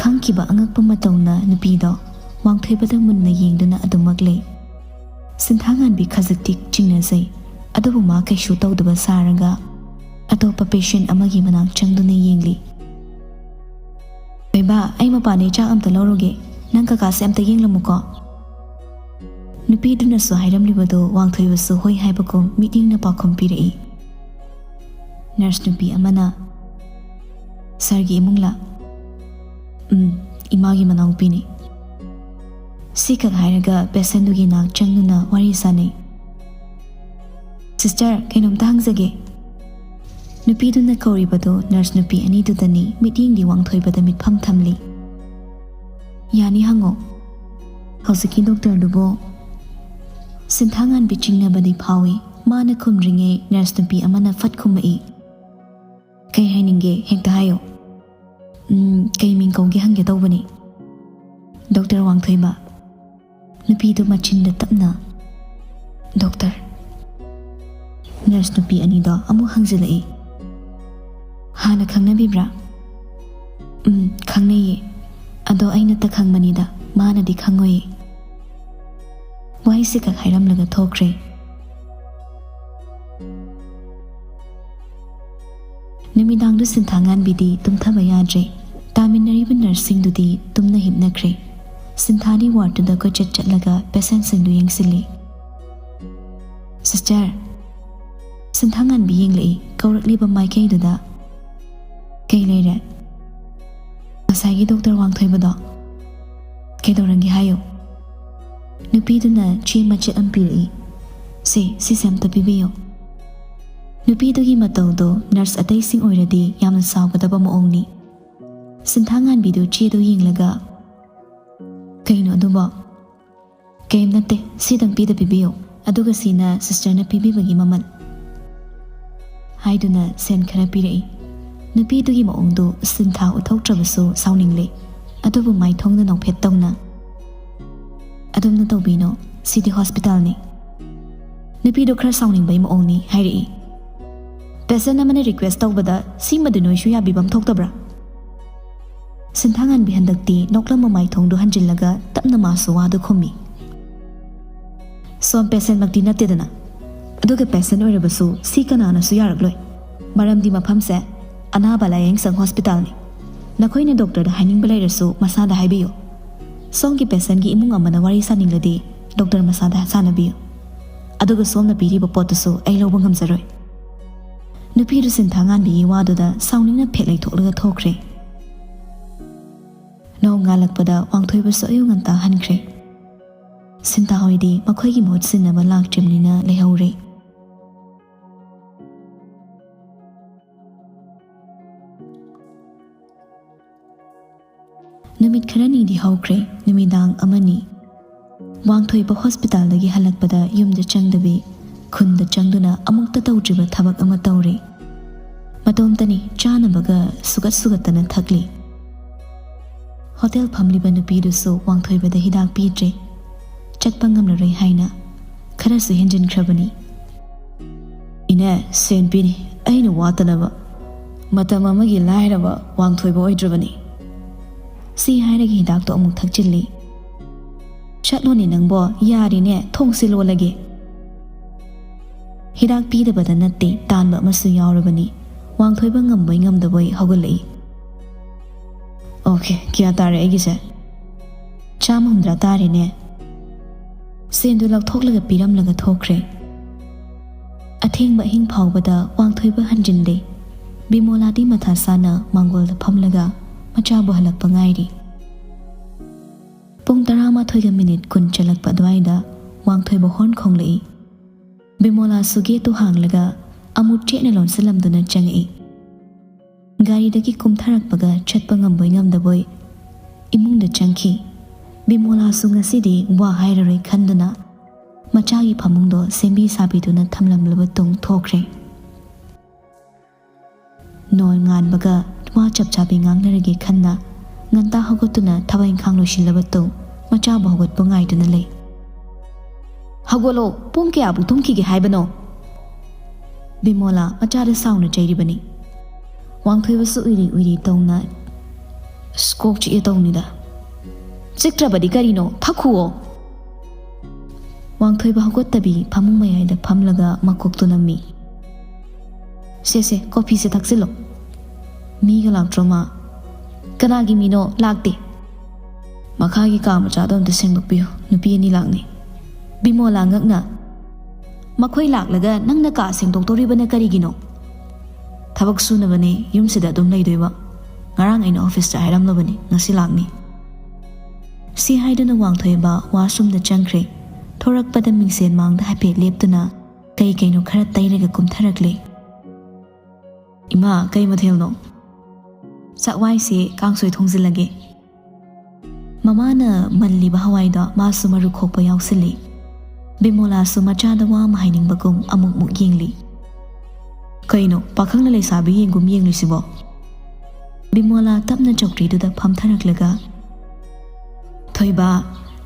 ꯈꯪꯈꯤꯕ ꯑꯉꯛꯄ ꯃꯇꯧꯅ ꯅꯨꯄꯤꯗꯣ ꯋꯥꯡꯊꯣꯏꯕꯗ ꯃꯨꯟꯅ ꯌꯦꯡꯗꯨꯅ ꯑꯗꯨꯃꯛ ꯂꯩ꯫ ꯁꯤꯟꯊꯥꯉꯥꯟꯕꯤ ꯈꯖꯤꯛꯇꯤ ꯆꯤꯡꯅꯖꯩ, ꯑꯗꯨꯕꯨ ꯃꯥ ꯀꯩꯁꯨ ꯇꯧꯗꯕ ꯁꯥꯔꯒ ꯑꯇꯣꯞꯄ ꯄꯦꯁꯦꯟ ꯑꯃꯒꯤ ꯃꯅꯥꯛ ꯆꯪꯗꯨꯅ ꯌꯦꯡꯂꯤ꯫ "ꯕꯦꯕꯥ, ꯑꯩ ꯃꯄꯥꯟꯗꯩ ꯆꯥꯛ ꯑꯝꯇ ꯂꯧꯔꯨꯒꯦ, ꯅꯪ ꯀꯀꯥꯁꯦ ꯑꯝꯇ ꯌꯦꯡꯂꯝꯃꯨꯀꯣ"꯫ ꯅꯨꯄꯤꯗꯨꯅꯁꯨ ꯍꯥꯏꯔꯝꯂꯤꯕꯗꯨ ꯋꯥꯡꯊꯣꯏꯕꯁꯨ ꯍꯣꯏ ꯍꯥꯏꯕꯒꯨꯝ ꯃꯤꯠꯌꯦꯡꯅ ꯄꯥꯎꯈꯨꯝ ꯄꯤꯔꯛꯏ꯫ ꯅꯔꯁ ꯅꯨꯄꯤ ꯑꯃꯅ, "ꯁꯥꯔꯒꯤ ꯏꯃꯨꯡꯂꯥ?" "ꯎꯝ, ꯏꯃꯥꯒꯤ ꯃꯅꯥꯎꯄꯤꯅꯤ꯫" ꯁꯤꯈꯛ ꯍꯥꯏꯔꯒ ꯄꯦꯁꯦꯟꯗꯨꯒꯤ ꯅꯥꯛ ꯆꯪꯗꯨꯅ ꯋꯥꯔꯤ ꯁꯥꯅꯩ꯫ "ꯁꯤꯁꯇꯔ, ꯀꯩꯅꯣꯝꯇ ꯍꯪꯖꯒꯦ꯫" ꯅꯨꯄꯤꯗꯨꯅ ꯀꯧꯔꯤꯕꯗꯨ ꯅꯔꯁ ꯅꯨꯄꯤ ꯑꯅꯤꯗꯨꯗꯅꯤ, ꯃꯤꯠꯌꯦꯡꯗꯤ ꯋꯥꯡꯊꯣꯏꯕꯗ ꯃꯤꯠꯐꯝ ꯊꯝꯂꯤ꯫ "ꯌꯥꯅꯤ, ꯍꯪꯉꯣ꯫" "ꯍꯧꯖꯤꯛꯀꯤ ꯗꯣꯛꯇꯔꯗꯨꯕꯨ ꯁꯤꯟꯊꯥꯉꯥꯟꯕꯤ ꯆꯤꯡꯅꯕꯗꯤ ꯐꯥꯎꯏ꯫" ꯃꯥꯅ ꯈꯨꯝꯗ꯭ꯔꯤꯉꯩ ꯅꯔꯁ ꯅꯨꯄꯤ ꯑꯃꯅ ꯐꯠ ꯈꯨꯝꯃꯛꯏ꯫ "ꯀꯩ ꯍꯥꯏꯅꯤꯡꯒꯦ? ꯍꯦꯛꯇ ꯍꯥꯏꯌꯣ꯫" "ꯎꯝ, ꯀꯩ ꯃꯤꯡ ꯀꯧꯒꯦ ꯍꯪꯒꯦ ꯇꯧꯕꯅꯤ꯫" "ꯗꯣꯛꯇꯔ ꯋꯥꯡꯊꯣꯏꯕ꯫" ꯅꯨꯄꯤꯗꯨ ꯃꯆꯤꯟꯗ ꯇꯞꯅ, "ꯗꯣꯛꯇꯔ꯫" ꯅꯔꯁ ꯅꯨꯄꯤ ꯑꯅꯤꯗꯣ ꯑꯃꯨꯛ ꯍꯪꯖꯤꯜꯂꯛꯏ꯫ "ꯍꯥꯟꯅ ꯈꯪꯅꯕꯤꯕ꯭ꯔꯥ?" "ꯎꯝ, ꯈꯪꯅꯩꯌꯦ꯫ ꯑꯗꯣ ꯑꯩꯅ ꯇ ꯈꯪꯕꯅꯤꯗ, ꯃꯥꯅꯗꯤ ꯈꯪꯉꯣꯏꯌꯦ꯫" ꯋꯥꯍꯩꯁꯤ ꯈꯛ ꯍꯥꯏꯔꯝꯂꯒ ꯊꯣꯛꯈ꯭ꯔꯦ꯫ ꯅꯨꯃꯤꯗꯥꯡꯗꯨ ꯁꯤꯟꯊꯥꯉꯥꯟꯕꯤꯗꯤ ꯇꯨꯝꯊꯕ ꯌꯥꯗ꯭ꯔꯦ꯫ ꯇꯥꯃꯤꯟꯅꯔꯤꯕ ꯅꯔꯁꯁꯤꯡꯗꯨꯗꯤ ꯇꯨꯝꯅ ꯍꯤꯞꯅꯈ꯭ꯔꯦ꯫ ꯁꯤꯟꯊꯥꯗꯤ ꯋꯥꯔꯗꯇꯨꯗ ꯀꯣꯏꯆꯠ ꯆꯠꯂꯒ ꯄꯦꯁꯦꯟꯁꯤꯡꯗꯨ ꯌꯦꯡꯁꯤꯜꯂꯤ꯫ "ꯁꯤꯁꯇꯔ꯫" ꯁꯤꯟꯊꯥꯉꯥꯟꯕꯤ ꯌꯦꯡꯂꯛꯏ, ꯀꯧꯔꯛꯂꯤꯕ ꯃꯥꯏꯀꯩꯗꯨꯗ꯫ "ꯀꯩ ꯂꯩꯔꯦ?" "ꯉꯁꯥꯏꯒꯤ ꯗꯣꯛꯇꯔ ꯋꯥꯡꯊꯣꯏꯕꯗꯣ꯫" "ꯀꯩꯗꯧꯔꯒꯦ ꯍꯥꯏꯌꯣ?" ꯅꯨꯄꯤꯗꯨꯅ ꯆꯦ ꯃꯆꯦꯠ ꯑꯃ ꯄꯤꯔꯛꯏ꯫ "ꯁꯦ, ꯁꯤꯁꯦ ꯑꯝꯇ ꯄꯤꯕꯤꯌꯨ꯫" ꯅꯨꯄꯤꯗꯨꯒꯤ ꯃꯇꯧꯗꯣ ꯅꯔꯁ ꯑꯇꯩꯁꯤꯡ ꯑꯣꯏꯔꯗꯤ ꯌꯥꯝꯅ ꯁꯥꯎꯒꯗꯕ ꯃꯑꯣꯡꯅꯤ꯫ ꯁꯤꯟꯊꯥꯉꯥꯟꯕꯤꯗꯨ ꯆꯦꯗꯨ ꯌꯦꯡꯂꯒ, "ꯀꯩꯅꯣ ꯑꯗꯨꯕꯣ?" "ꯀꯩꯝ ꯅꯠꯇꯦ, ꯁꯤꯗꯪ ꯄꯤꯗ ꯄꯤꯕꯤꯌꯨ, ꯑꯗꯨꯒ ꯁꯤꯅ ꯁꯤꯁꯇꯔꯅ ꯄꯤꯕꯤꯕꯒꯤ ꯃꯃꯜ꯫" ꯍꯥꯏꯗꯨꯅ ꯁꯦꯟ ꯈꯔ ꯄꯤꯔꯛꯏ꯫ ꯅꯨꯄꯤꯗꯨꯒꯤ ꯃꯑꯣꯡꯗꯨ ꯁꯤꯟꯊꯥ ꯎꯠꯊꯣꯛꯇ꯭ꯔꯕꯁꯨ ꯁꯥꯎꯅꯤꯡꯂꯦ꯫ ꯑꯗꯨꯕꯨ ꯃꯥꯏꯊꯣꯡꯗ ꯅꯣꯛꯐꯦꯠ ꯇꯧꯅ, "ꯑꯗꯨꯝꯅ ꯇꯧꯕꯤꯅꯣ, ꯁꯤꯗꯤ ꯍꯣꯁꯄꯤꯇꯥꯜꯅꯤ꯫" ꯅꯨꯄꯤꯗꯨ ꯈꯔ ꯁꯥꯎꯅꯤꯡꯕꯩ ꯃꯑꯣꯡꯅꯤ ꯍꯥꯏꯔꯛꯏ꯫ "ꯄꯦꯁꯦꯟ ꯑꯃꯅ ꯔꯤꯀ꯭ꯋꯦꯁ ꯇꯧꯕꯗ ꯁꯤꯃꯗꯤ ꯅꯣꯏꯁꯨ ꯌꯥꯕꯤꯐꯝ ꯊꯣꯛꯇꯕ꯭ꯔꯥ?" ꯁꯤꯟꯊꯥꯉꯥꯟꯕꯤ ꯍꯟꯗꯛꯇꯤ ꯅꯣꯛꯂꯝꯕ ꯃꯥꯏꯊꯣꯡꯗꯨ ꯍꯟꯖꯤꯜꯂꯒ ꯇꯞꯅ ꯃꯥꯁꯨ ꯋꯥꯗꯨ ꯈꯨꯝꯃꯤ꯫ "ꯁꯣꯝ ꯄꯦꯁꯦꯟꯃꯛꯇꯤ ꯅꯠꯇꯦꯗꯅ, ꯑꯗꯨꯒ ꯄꯦꯁꯦꯟ ꯑꯣꯏꯔꯕꯁꯨ ꯁꯤ ꯀꯅꯥꯅꯁꯨ ꯌꯥꯔꯛꯂꯣꯏ꯫ ꯃꯔꯝꯗꯤ ꯃꯐꯝꯁꯦ ꯑꯅꯥꯕ ꯂꯥꯌꯦꯡꯁꯪ ꯍꯣꯁꯄꯤꯇꯥꯜꯅꯤ꯫ ꯅꯈꯣꯏꯅ ꯗꯣꯛꯇꯔꯗ ꯍꯥꯏꯅꯤꯡꯕ ꯂꯩꯔꯁꯨ ꯃꯁꯥꯗ ꯍꯥꯏꯕꯤꯌꯨ꯫ ꯁꯣꯝꯒꯤ ꯄꯦꯁꯦꯟꯒꯤ ꯏꯃꯨꯡ ꯑꯃꯅ ꯋꯥꯔꯤ ꯁꯥꯅꯤꯡꯂꯗꯤ ꯗꯣꯛꯇꯔ ꯃꯁꯥꯗ ꯁꯥꯟꯅꯕꯤꯌꯨ꯫ ꯑꯗꯨꯒ ꯁꯣꯝꯅ ꯄꯤꯔꯤꯕ ꯄꯣꯠꯇꯨꯁꯨ ꯑꯩ ꯂꯧꯕ ꯉꯝꯖꯔꯣꯏ꯫" ꯅꯨꯄꯤꯗꯨ ꯁꯤꯟꯊꯥ ꯉꯥꯟꯕꯤꯒꯤ ꯋꯥꯗꯨꯗ ꯁꯥꯎꯅꯤꯡꯅ ꯐꯦꯛ ꯂꯩꯊꯣꯛꯂꯒ ꯊꯣꯛꯈ꯭ꯔꯦ꯫ ꯅꯣꯡ ꯉꯥꯜꯂꯛꯄꯗ ꯋꯥꯡꯊꯣꯏꯕꯁꯨ ꯑꯌꯨꯛ ꯉꯟꯇꯥ ꯍꯟꯈ꯭ꯔꯦ꯫ ꯁꯤꯟꯊꯥ ꯍꯣꯏꯗꯤ ꯃꯈꯣꯏꯒꯤ ꯃꯍꯨꯠ ꯁꯤꯟꯅꯕ ꯂꯥꯛꯇ꯭ꯔꯤꯕꯅꯤꯅ ꯂꯩꯍꯧꯔꯦ꯫ ꯅꯨꯃꯤꯠ ꯈꯔꯅꯤꯗꯤ ꯍꯧꯈ꯭ꯔꯦ꯫ ꯅꯨꯃꯤꯗꯥꯡ ꯑꯃꯅꯤ ꯋꯥꯡꯊꯣꯏꯕ ꯍꯣꯁꯄꯤꯇꯥꯜꯗꯒꯤ ꯍꯜꯂꯛꯄꯗ ꯌꯨꯝꯗ ꯆꯪꯗꯕꯤ ꯈꯨꯟꯗ ꯆꯪꯗꯨꯅ ꯑꯃꯨꯛꯇ ꯇꯧꯗ꯭ꯔꯤꯕ ꯊꯕꯛ ꯑꯃ ꯇꯧꯔꯦ꯫ ꯃꯇꯣꯝꯇꯅꯤ ꯆꯥꯅꯕꯒ ꯁꯨꯒꯠ ꯁꯨꯒꯠꯇꯅ ꯊꯛꯂꯤ꯫ ꯍꯣꯇꯦꯜ ꯐꯝꯂꯤꯕ ꯅꯨꯄꯤꯗꯨꯁꯨ ꯋꯥꯡꯊꯣꯏꯕꯗ ꯍꯤꯗꯥꯛ ꯄꯤꯗ꯭ꯔꯦ꯫ ꯆꯠꯄ ꯉꯝꯂꯔꯣꯏ ꯍꯥꯏꯅ ꯈꯔꯁꯨ ꯍꯦꯟꯖꯤꯟꯈ꯭ꯔꯕꯅꯤ꯫ "ꯏꯅꯦ, ꯁꯦꯟ ꯄꯤꯅꯤ, ꯑꯩꯅ ꯋꯥꯠꯇꯅꯕ꯫ ꯃꯇꯝ ꯑꯃꯒꯤ ꯂꯥꯏꯔꯕ ꯋꯥꯡꯊꯣꯏꯕ ꯑꯣꯏꯗ꯭ꯔꯕꯅꯤ"꯫ ꯁꯤ ꯍꯥꯏꯔꯒ ꯍꯤꯗꯥꯛꯇꯣ ꯑꯃꯨꯛ ꯊꯛꯆꯤꯜꯂꯤ꯫ "ꯆꯠꯂꯣꯅꯦ ꯅꯪꯕꯣ, ꯌꯥꯔꯦꯅꯦ, ꯊꯣꯡꯁꯦ ꯂꯣꯜꯂꯒꯦ"꯫ ꯍꯤꯗꯥꯛ ꯄꯤꯗꯕꯗ ꯅꯠꯇꯦ, ꯇꯥꯟꯕ ꯑꯃꯁꯨ ꯌꯥꯎꯔꯕꯅꯤ꯫ ꯋꯥꯡꯊꯣꯏꯕ ꯉꯝꯕꯣꯏ ꯉꯝꯗꯕꯣꯏ ꯍꯧꯒꯠꯂꯛꯏ꯫ "ꯑꯣꯀꯦ, ꯀꯌꯥ ꯇꯥꯔꯦ ꯑꯩꯒꯤꯁꯦ?" "ꯆꯥꯝꯃ ꯍꯨꯝꯗ꯭ꯔꯥ ꯇꯥꯔꯦꯅꯦ"꯫ ꯁꯦꯟꯗꯨ ꯂꯧꯊꯣꯛꯂꯒ ꯄꯤꯔꯝꯂꯒ ꯊꯣꯛꯈ꯭ꯔꯦ꯫ ꯑꯊꯦꯡꯕ ꯑꯍꯤꯡ ꯐꯥꯎꯕꯗ ꯋꯥꯡꯊꯣꯏꯕ ꯍꯟꯖꯤꯟꯗꯦ꯫ ꯕꯤꯃꯣꯂꯥꯗꯤ ꯃꯊꯥ ꯁꯥꯅ ꯃꯥꯡꯒꯣꯜꯗ ꯐꯝꯂꯒ ꯃꯆꯥꯕꯨ ꯍꯜꯂꯛꯄ ꯉꯥꯏꯔꯤ꯫ ꯄꯨꯡ ꯇꯔꯥꯃꯥꯊꯣꯏꯒ ꯃꯤꯅꯤꯠ ꯀꯨꯟ ꯆꯠꯂꯛꯄ ꯑꯗꯨꯋꯥꯏꯗ ꯋꯥꯡꯊꯣꯏꯕ ꯍꯣꯔꯟ ꯈꯣꯡꯂꯛꯏ꯫ ꯕꯤꯃꯣꯂꯥꯁꯨ ꯒꯦꯠꯇꯨ ꯍꯥꯡꯂꯒ ꯑꯃꯨꯛ ꯆꯦꯠꯅ ꯂꯣꯟꯁꯤꯜꯂꯝꯗꯨꯅ ꯆꯪꯉꯛꯏ꯫ ꯒꯥꯔꯤꯗꯒꯤ ꯀꯨꯝꯊꯔꯛꯄꯒ ꯆꯠꯄ ꯉꯝꯕꯣꯏ ꯉꯝꯗꯕꯣꯏ ꯏꯃꯨꯡꯗ ꯆꯪꯈꯤ꯫ ꯕꯤꯃꯣꯂꯥꯁꯨ ꯉꯁꯤꯗꯤ ꯋꯥ ꯍꯥꯏꯔꯔꯣꯏ ꯈꯟꯗꯨꯅ ꯃꯆꯥꯒꯤ ꯐꯃꯨꯡꯗꯣ ꯁꯦꯝꯕꯤ ꯁꯥꯕꯤꯗꯨꯅ ꯊꯝꯂꯝꯂꯕ ꯇꯨꯡ ꯊꯣꯛꯈ꯭ꯔꯦ꯫ ꯅꯣꯡ ꯉꯥꯟꯕꯒ ꯋꯥ ꯆꯞ ꯆꯥꯕꯤ ꯉꯥꯡꯅꯔꯒꯦ ꯈꯟꯅ ꯉꯟꯇꯥ ꯍꯧꯒꯠꯇꯨꯅ ꯊꯕꯛ ꯏꯪꯈꯥꯡ ꯂꯣꯏꯁꯤꯜꯂꯕ ꯇꯨꯡ ꯃꯆꯥꯕꯨ ꯍꯧꯒꯠꯄ ꯉꯥꯏꯗꯨꯅ ꯂꯩ꯫ "ꯍꯧꯒꯠꯂꯣ, ꯄꯨꯡ ꯀꯌꯥꯕꯨ ꯇꯨꯝꯈꯤꯒꯦ ꯍꯥꯏꯕꯅꯣ?" ꯕꯤꯃꯣꯂꯥ ꯃꯆꯥꯗ ꯁꯥꯎꯅ ꯆꯩꯔꯤꯕꯅꯤ꯫ ꯋꯥꯡꯊꯣꯏꯕꯁꯨ ꯎꯏꯔꯤ ꯎꯏꯔꯤ ꯇꯧꯅ, "ꯑꯁ, ꯀꯣꯛ ꯆꯤꯛꯑꯦ ꯇꯧꯅꯤꯗ"꯫ "ꯆꯤꯛꯇ꯭ꯔꯕꯗꯤ ꯀꯔꯤꯅꯣ? ꯊꯛꯈꯨꯑꯣ"꯫ ꯋꯥꯡꯊꯣꯏꯕ ꯍꯧꯒꯠꯇꯕꯤ ꯐꯃꯨꯡ ꯃꯌꯥꯏꯗ ꯐꯝꯂꯒ ꯃꯀꯣꯛꯇꯨ ꯅꯝꯃꯤ꯫ "ꯁꯦ, ꯁꯦ, ꯀꯣꯐꯤꯁꯦ ꯊꯛꯆꯤꯜꯂꯣ"꯫ "ꯃꯤꯒ ꯂꯥꯛꯇ꯭ꯔꯣ, ꯃꯥ?" "ꯀꯅꯥꯒꯤ ꯃꯤꯅꯣ? ꯂꯥꯛꯇꯦ"꯫ "ꯃꯈꯥꯒꯤ ꯀꯥ ꯃꯆꯥꯗꯣ ꯑꯝꯇ ꯁꯦꯡꯗꯣꯛꯄꯤꯌꯨ, ꯅꯨꯄꯤ ꯑꯅꯤ ꯂꯥꯛꯅꯤ"꯫ ꯕꯤꯃꯣꯂꯥ ꯉꯛꯅ, "ꯃꯈꯣꯏ ꯂꯥꯛꯂꯒ ꯅꯪꯅ ꯀꯥ ꯁꯦꯡꯗꯣꯛꯇꯧꯔꯤꯕꯅ ꯀꯔꯤꯒꯤꯅꯣ?" "ꯊꯕꯛ ꯁꯨꯅꯕꯅꯦ, ꯌꯨꯝꯁꯤꯗ ꯑꯗꯨꯝ ꯂꯩꯗꯣꯏꯕ꯫ ꯉꯔꯥꯡ ꯑꯩꯅ ꯑꯣꯐꯤꯁꯇ ꯍꯥꯏꯔꯝꯂꯕꯅꯤ, ꯉꯁꯤ ꯂꯥꯛꯅꯤ꯫" ꯁꯤ ꯍꯥꯏꯗꯨꯅ ꯋꯥꯡꯊꯣꯏꯕ ꯋꯥꯁꯔꯨꯝꯗ ꯆꯪꯈ꯭ꯔꯦ꯫ ꯊꯣꯔꯛꯄꯗ ꯃꯤꯡꯁꯦꯟ ꯃꯥꯡꯗ ꯍꯥꯏꯐꯦꯠ ꯂꯦꯞꯇꯨꯅ ꯀꯩ ꯀꯩꯅꯣ ꯈꯔ ꯇꯩꯔꯒ ꯀꯨꯝꯊꯔꯛꯂꯦ꯫ "ꯏꯃꯥ, ꯀꯩ ꯃꯊꯦꯜꯅꯣ?" "ꯆꯥꯛꯋꯥꯏꯁꯦ ꯀꯥꯡꯁꯣꯏ ꯊꯣꯡꯖꯤꯜꯂꯒꯦ꯫" ꯃꯃꯥꯅ ꯃꯜꯂꯤꯕ ꯍꯋꯥꯏꯗꯣ ꯃꯥꯁꯨ ꯃꯔꯨ ꯈꯣꯛꯄ ꯌꯥꯎꯁꯤꯜꯂꯤ꯫ ꯕꯤꯃꯣꯂꯥꯁꯨ ꯃꯆꯥꯗ ꯋꯥ ꯑꯃ ꯍꯥꯏꯅꯤꯡꯕꯒꯨꯝ ꯑꯃꯨꯛꯃꯨꯛ ꯌꯦꯡꯂꯤ꯫ "ꯀꯩꯅꯣ, ꯄꯥꯈꯪꯅ ꯂꯩꯁꯥꯕꯤ ꯌꯦꯡꯒꯨꯝ ꯌꯦꯡꯂꯤꯁꯤꯕꯣ?" ꯕꯤꯃꯣꯂꯥ ꯇꯞꯅ ꯆꯧꯀ꯭ꯔꯤꯗꯨꯗ ꯐꯝꯊꯔꯛꯂꯒ, "ꯊꯣꯏꯕ,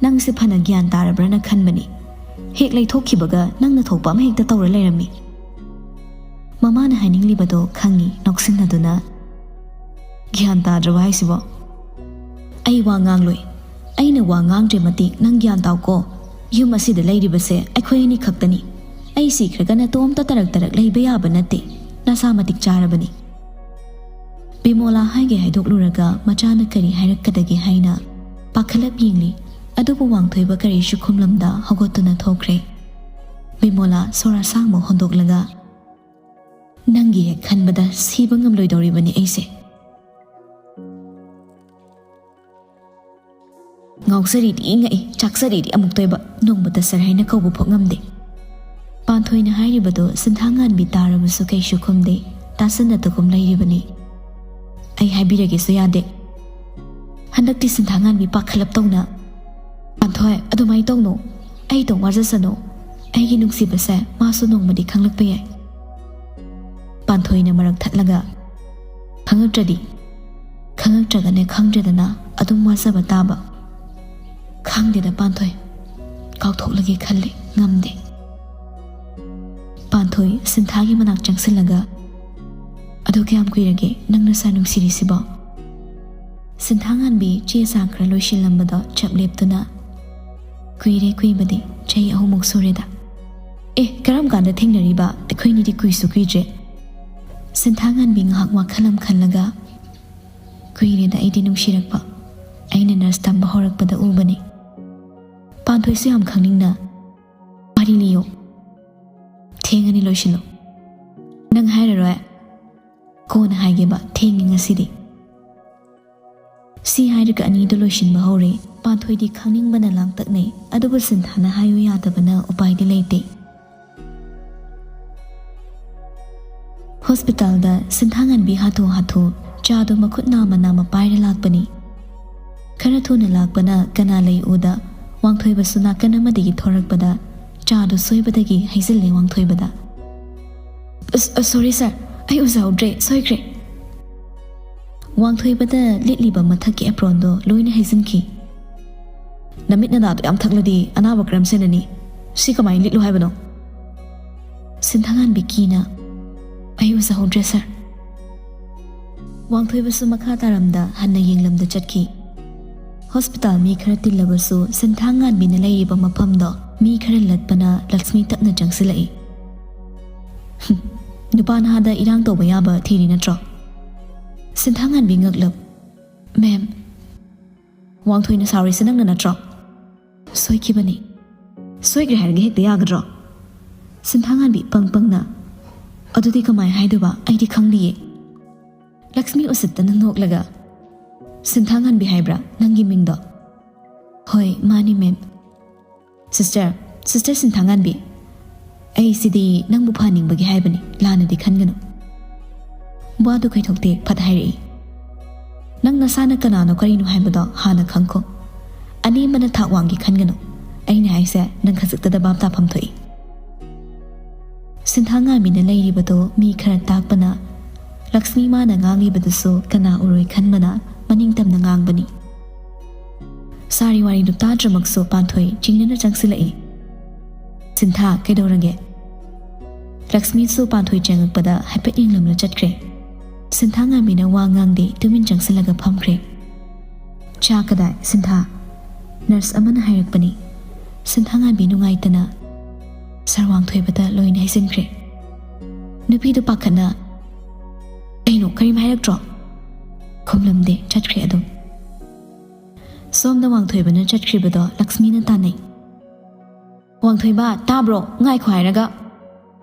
ꯅꯪꯁꯦ ꯐꯅ ꯒ꯭ꯌꯥꯟ ꯇꯥꯔꯕ꯭ꯔꯅ ꯈꯟꯕꯅꯤ꯫ ꯍꯦꯛ ꯂꯩꯊꯣꯛꯈꯤꯕꯒ ꯅꯪꯅ ꯊꯣꯛꯄ ꯑꯃ ꯍꯦꯛꯇ ꯇꯧꯔ ꯂꯩꯔꯝꯃꯤ꯫" ꯃꯃꯥꯅ ꯍꯥꯏꯅꯤꯡꯂꯤꯕꯗꯣ ꯈꯪꯉꯤ, ꯅꯣꯛꯁꯤꯟꯅꯗꯨꯅ, "ꯒ꯭ꯌꯥꯟ ꯇꯥꯗ꯭ꯔꯕ ꯍꯥꯏꯁꯤꯕꯣ? ꯑꯩ ꯋꯥ ꯉꯥꯡꯂꯣꯏ꯫ ꯑꯩꯅ ꯋꯥ ꯉꯥꯡꯗ꯭ꯔꯦ ꯃꯇꯤꯛ ꯅꯪ ꯒ꯭ꯌꯥꯟ ꯇꯥꯎꯀꯣ꯫ ꯌꯨꯝ ꯑꯁꯤꯗ ꯂꯩꯔꯤꯕꯁꯦ ꯑꯩꯈꯣꯏ ꯑꯅꯤ ꯈꯛꯇꯅꯤ꯫ ꯑꯩ ꯁꯤꯈ꯭ꯔꯒ ꯅꯇꯣꯝꯇ ꯇꯔꯛ ꯇꯔꯛ ꯂꯩꯕ ꯌꯥꯕ ꯅꯠꯇꯦ꯫ ꯅꯁꯥ ꯃꯇꯤꯛ ꯆꯥꯔꯕꯅꯤ꯫" ꯕꯤꯃꯣꯂꯥ ꯍꯥꯏꯒꯦ ꯍꯥꯏꯗꯣꯛꯂꯨꯔꯒ ꯃꯆꯥꯅ ꯀꯔꯤ ꯍꯥꯏꯔꯛꯀꯗꯒꯦ ꯍꯥꯏꯅ ꯄꯥꯈꯠꯂꯞ ꯌꯦꯡꯂꯤ꯫ ꯑꯗꯨꯕꯨ ꯋꯥꯡꯊꯣꯏꯕ ꯀꯔꯤꯁꯨ ꯈꯨꯝꯂꯝꯗ ꯍꯧꯒꯠꯇꯨꯅ ꯊꯣꯛꯈ꯭ꯔꯦ꯫ ꯕꯤꯃꯣꯂꯥ ꯁꯣꯔ ꯑꯁꯥꯡꯕ ꯍꯣꯟꯗꯣꯛꯂꯒ, "ꯅꯪꯒꯤ ꯍꯦꯛ ꯈꯟꯕꯗ ꯁꯤꯕ ꯉꯝꯂꯣꯏꯗꯧꯔꯤꯕꯅꯤ ꯑꯩꯁꯦ꯫ ꯉꯥꯎꯖꯔꯤꯗꯤ ꯉꯛꯏ, ꯆꯥꯛꯆꯔꯤꯗꯤ ꯑꯃꯨꯛꯇꯣꯏꯕ, ꯅꯣꯡꯃꯇ ꯁꯥꯔ ꯍꯥꯏꯅ ꯀꯧꯕ ꯐꯥꯎ ꯉꯝꯗꯦ꯫" ꯄꯥꯟꯊꯣꯏꯅ ꯍꯥꯏꯔꯤꯕꯗꯨ ꯁꯤꯟꯊꯥꯉꯥꯟꯕꯤ ꯇꯥꯔꯕꯁꯨ ꯀꯩꯁꯨ ꯈꯨꯝꯗꯦ, ꯇꯥꯁꯟꯅꯗꯒꯨꯝ ꯂꯩꯔꯤꯕꯅꯤ꯫ "ꯑꯩ ꯍꯥꯏꯕꯤꯔꯒꯦꯁꯨ ꯌꯥꯗꯦ꯫ ꯍꯟꯗꯛꯇꯤ ꯁꯤꯟꯊꯥꯉꯥꯟꯕꯤ ꯄꯥꯈꯠꯂꯞ ꯇꯧꯅ꯫ ꯄꯥꯟꯊꯣꯏ, ꯑꯗꯨꯃꯥꯏꯅ ꯇꯧꯅꯨ꯫ ꯑꯩꯗꯣ ꯋꯥꯖꯁꯅꯨ꯫ ꯑꯩꯒꯤ ꯅꯨꯡꯁꯤꯕꯁꯦ ꯃꯥꯁꯨ ꯅꯣꯡꯃꯗꯤ ꯈꯪꯂꯛꯄ ꯌꯥꯏ꯫" ꯄꯥꯟꯊꯣꯏꯅ ꯃꯔꯛ ꯊꯠꯂꯒ, "ꯈꯪꯉꯛꯇ꯭ꯔꯗꯤ? ꯈꯪꯉꯛꯇ꯭ꯔꯒꯅꯦ ꯈꯪꯗ꯭ꯔꯦꯗꯅ, ꯑꯗꯨꯝ ꯋꯥꯖꯕ ꯇꯥꯕ꯫" "ꯈꯪꯗꯦꯗ ꯄꯥꯟꯊꯣꯏ, ꯀꯥꯎꯊꯣꯛꯂꯒꯦ ꯈꯜꯂꯦ, ꯉꯝꯗꯦ꯫" ꯄꯥꯟꯊꯣꯏ ꯁꯤꯟꯊꯥꯒꯤ ꯃꯅꯥꯛ ꯆꯪꯁꯤꯜꯂꯒ, "ꯑꯗꯨ ꯀꯌꯥꯝ ꯀꯨꯏꯔꯒꯦ ꯅꯪ ꯅꯁꯥ ꯅꯨꯡꯁꯤꯔꯤꯁꯤꯕꯣ?" ꯁꯤꯟꯊꯥꯉꯥꯟꯕꯤ ꯆꯦ ꯆꯥꯡ ꯈꯔ ꯂꯣꯏꯁꯤꯜꯂꯝꯕꯗꯣ ꯆꯞ ꯂꯦꯞꯇꯨꯅ, "ꯀꯨꯏꯔꯦ, ꯀꯨꯏꯕꯗꯤ ꯆꯍꯤ ꯑꯍꯨꯝꯃꯨꯛ ꯁꯨꯔꯦꯗ꯫" "ꯑꯦ, ꯀꯔꯝ ꯀꯥꯟꯗ ꯊꯦꯡꯅꯔꯤꯕ? ꯑꯩꯈꯣꯏꯅꯤꯗꯤ ꯀꯨꯏꯁꯨ ꯀꯨꯏꯗ꯭ꯔꯦ꯫" ꯁꯤꯟꯊꯥꯉꯥꯟꯕꯤ ꯉꯥꯏꯍꯥꯛ ꯋꯥꯈꯜ ꯑꯃ ꯈꯜꯂꯒ, "ꯀꯨꯏꯔꯦꯗ ꯑꯩꯗꯤ ꯅꯨꯡꯁꯤꯔꯛꯄ꯫ ꯑꯩꯅ ꯅꯔꯁ ꯇꯝꯕ ꯍꯧꯔꯛꯄꯗ ꯎꯕꯅꯤ꯫" ꯄꯥꯟꯊꯣꯏꯁꯨ ꯌꯥꯝ ꯈꯪꯅꯤꯡꯅ, "ꯋꯥꯔꯤ ꯂꯤꯌꯣ꯫ ꯊꯦꯡꯉꯅꯤ, ꯂꯣꯏꯁꯤꯜꯂꯣ꯫ ꯅꯪ ꯍꯥꯏꯔꯔꯣꯏ?" "ꯀꯣꯟꯅ ꯍꯥꯏꯒꯦꯕ, ꯊꯦꯡꯉꯦ ꯉꯁꯤꯗꯤ"꯫ ꯁꯤ ꯍꯥꯏꯔꯒ ꯑꯅꯤꯗꯣ ꯂꯣꯏꯁꯤꯟꯕ ꯍꯧꯔꯦ꯫ ꯄꯥꯟꯊꯣꯏꯗꯤ ꯈꯪꯅꯤꯡꯕꯅ ꯂꯥꯡꯇꯛꯅꯩ, ꯑꯗꯨꯕꯨ ꯁꯤꯟꯊꯥꯅ ꯍꯥꯏꯌꯨ ꯌꯥꯗꯕꯅ ꯎꯄꯥꯏꯗꯤ ꯂꯩꯇꯦ꯫ ꯍꯣꯁꯄꯤꯇꯥꯜꯗ ꯁꯤꯟꯊꯥꯉꯥꯟꯕꯤ ꯍꯥꯊꯨ ꯍꯥꯊꯨ ꯆꯥꯗꯣ ꯃꯈꯨꯠ ꯅꯥꯝꯃ ꯅꯥꯝꯃ ꯄꯥꯏꯔ ꯂꯥꯛꯄꯅꯤ꯫ ꯈꯔ ꯊꯨꯅ ꯂꯥꯛꯄꯅ ꯀꯅꯥ ꯂꯩ ꯎꯗ ꯋꯥꯡꯊꯣꯏꯕꯁꯨ ꯅꯥꯀꯟ ꯑꯃꯗꯒꯤ ꯊꯣꯔꯛꯄꯗ ꯆꯥꯗꯣ ꯁꯣꯏꯕꯗꯒꯤ ꯍꯩꯖꯤꯜꯂꯦ ꯋꯥꯡꯊꯣꯏꯕꯗ꯫ "ꯑꯁ, ꯑ, ꯁꯣꯔꯤ ꯁꯥꯔ, ꯑꯩ ꯎꯖꯥ ꯎꯗ꯭ꯔꯦ, ꯁꯣꯏꯈ꯭ꯔꯦ"꯫ ꯋꯥꯡꯊꯣꯏꯕꯗ ꯂꯤꯠꯂꯤꯕ ꯃꯊꯛꯀꯤ ꯑꯦꯄ꯭ꯔꯣꯟꯗꯣ ꯂꯣꯏꯅ ꯍꯩꯖꯤꯟꯈꯤ꯫ "ꯅꯃꯤꯠ ꯅꯅꯥꯗꯣ ꯌꯥꯝ ꯊꯛꯂꯗꯤ ꯑꯅꯥꯕ ꯀꯔꯝ ꯁꯦꯟꯅꯅꯤ? ꯁꯤ ꯀꯃꯥꯏꯅ ꯂꯤꯠꯂꯨ ꯍꯥꯏꯕꯅꯣ?" ꯁꯤꯟꯊꯥꯉꯥꯟꯕꯤ ꯀꯤꯅ, "ꯑꯩ ꯎꯖꯍꯧꯗ꯭ꯔꯦ ꯁꯥꯔ"꯫ ꯋꯥꯡꯊꯣꯏꯕꯁꯨ ꯃꯈꯥ ꯇꯥꯔꯝꯗ ꯍꯟꯅ ꯌꯦꯡꯂꯝꯗ ꯆꯠꯈꯤ꯫ ꯍꯣꯁꯄꯤꯇꯥꯜ ꯃꯤ ꯈꯔ ꯇꯤꯜꯂꯕꯁꯨ ꯁꯤꯟꯊꯥꯉꯥꯟꯕꯤꯅ ꯂꯩꯔꯤꯕ ꯃꯐꯝꯗꯣ ꯃꯤ ꯈꯔ ꯂꯠꯄꯅ ꯂꯛꯁꯃꯤ ꯇꯞꯅ ꯆꯪꯁꯤꯜꯂꯛꯏ꯫ "ꯍꯨꯝ, ꯅꯨꯄꯥ ꯅꯍꯥꯗ ꯏꯔꯥꯡ ꯇꯧꯕ ꯌꯥꯕ ꯊꯤꯔꯤ ꯅꯠꯇ꯭ꯔꯣ?" ꯁꯤꯟꯊꯥꯉꯥꯟꯕꯤ ꯉꯛꯂꯞ, "ꯃꯦꯝ"꯫ "ꯋꯥꯡꯊꯣꯏꯅ ꯁꯥꯎꯔꯤꯁꯦ ꯅꯪꯅ ꯅꯠꯇ꯭ꯔꯣ?" "ꯁꯣꯏꯈꯤꯕꯅꯤ"꯫ "ꯁꯣꯏꯈ꯭ꯔꯦ ꯍꯥꯏꯔꯒ ꯍꯦꯛꯇ ꯌꯥꯒꯗ꯭ꯔꯣ?" ꯁꯤꯟꯊꯥꯉꯥꯟꯕꯤ ꯄꯪ ꯄꯪꯅ, "ꯑꯗꯨꯗꯤ ꯀꯃꯥꯏ ꯍꯥꯏꯗꯣꯏꯕ? ꯑꯩꯗꯤ ꯈꯪꯗꯤꯌꯦ"꯫ ꯂꯛꯁꯃꯤ ꯎꯁꯤꯠꯇꯅ ꯅꯣꯛꯂꯒ, "ꯁꯤꯟꯊꯥꯉꯥꯟꯕꯤ ꯍꯥꯏꯕ꯭ꯔꯥ ꯅꯪꯒꯤ ꯃꯤꯡꯗꯣ?" "ꯍꯣꯏ, ꯃꯥꯅꯤ, ꯃꯦꯝ"꯫ "ꯁꯤꯁꯇꯔ, ꯁꯤꯁꯇꯔ ꯁꯤꯟꯊꯥꯉꯥꯟꯕꯤ, ꯑꯩꯁꯤꯗꯤ ꯅꯪꯕꯨ ꯐꯍꯟꯅꯤꯡꯕꯒꯤ ꯍꯥꯏꯕꯅꯤ, ꯂꯥꯟꯅꯗꯤ ꯈꯟꯒꯅꯨ"꯫ ꯋꯥꯗꯨ ꯀꯩꯊꯣꯛꯇꯦ ꯐꯠ ꯍꯥꯏꯔꯛꯏ, "ꯅꯪ ꯅꯁꯥꯅ ꯀꯅꯥꯅꯣ ꯀꯔꯤꯅꯣ ꯍꯥꯏꯕꯗꯣ ꯍꯥꯟꯅ ꯈꯪꯈꯣ꯫ ꯑꯅꯦꯝꯕꯅ ꯊꯥꯛ ꯋꯥꯡꯒꯦ ꯈꯟꯒꯅꯨ꯫ ꯑꯩꯅ ꯍꯥꯏꯁꯦ ꯅꯪ ꯈꯖꯤꯛꯇꯗ ꯚꯥꯞ ꯇꯥꯐꯝ ꯊꯣꯛꯏ"꯫ ꯁꯤꯟꯊꯥꯉꯥꯟꯕꯤꯅ ꯂꯩꯔꯤꯕꯗꯣ ꯃꯤ ꯈꯔ ꯇꯥꯛꯄꯅ, ꯂꯛꯁꯃꯤ ꯃꯥꯅ ꯉꯥꯡꯂꯤꯕꯗꯨꯁꯨ ꯀꯅꯥ ꯎꯔꯣꯏ ꯈꯟꯕꯅ ꯃꯅꯤꯡ ꯇꯝꯅ ꯉꯥꯡꯕꯅꯤ꯫ ꯁꯥꯔꯤ ꯋꯥꯔꯤꯗꯨ ꯇꯥꯗ꯭ꯔꯃꯛꯁꯨ ꯄꯥꯟꯊꯣꯏ ꯆꯤꯡꯅꯅ ꯆꯪꯁꯤꯜꯂꯛꯏ꯫ "ꯁꯤꯟꯊꯥ, ꯀꯩꯗꯧꯔꯒꯦ?" ꯂꯛꯁꯃꯤꯁꯨ ꯄꯥꯟꯊꯣꯏ ꯆꯪꯉꯛꯄꯗ ꯍꯥꯏꯐꯦꯠ ꯌꯦꯡꯂꯝꯂ ꯆꯠꯈ꯭ꯔꯦ꯫ ꯁꯤꯟꯊꯥꯉꯥꯟꯕꯤꯅ ꯋꯥ ꯉꯥꯡꯗꯦ, ꯇꯨꯃꯤꯟ ꯆꯪꯁꯤꯜꯂꯒ ꯐꯝꯈ꯭ꯔꯦ꯫ "ꯆꯥ ꯀꯗꯥꯏ, ꯁꯤꯟꯊꯥ?" ꯅꯔꯁ ꯑꯃꯅ ꯍꯥꯏꯔꯛꯄꯅꯤ꯫ ꯁꯤꯟꯊꯥꯉꯥꯟꯕꯤ ꯅꯨꯡꯉꯥꯏꯇꯅ, "ꯁꯥꯔ ꯋꯥꯡꯊꯣꯏꯕꯗ ꯂꯣꯏꯅ ꯍꯩꯖꯤꯟꯈ꯭ꯔꯦ"꯫ ꯅꯨꯄꯤꯗꯨ ꯄꯥꯈꯠꯅ, "ꯀꯩꯅꯣ, ꯀꯔꯤꯝ ꯍꯥꯏꯔꯛꯇ꯭ꯔꯣ?" ꯈꯨꯝꯂꯝꯗꯦ, ꯆꯠꯈ꯭ꯔꯦ ꯑꯗꯨꯝ꯫ ꯁꯣꯝꯗ ꯋꯥꯡꯊꯣꯏꯕꯅ ꯆꯠꯈ꯭ꯔꯤꯕꯗꯣ ꯂꯛꯁꯃꯤꯅ ꯇꯥꯟꯅꯩ꯫ "ꯋꯥꯡꯊꯣꯏꯕ, ꯇꯥꯕ꯭ꯔꯣ? ꯉꯥꯏꯈꯣ ꯍꯥꯏꯔꯒ"꯫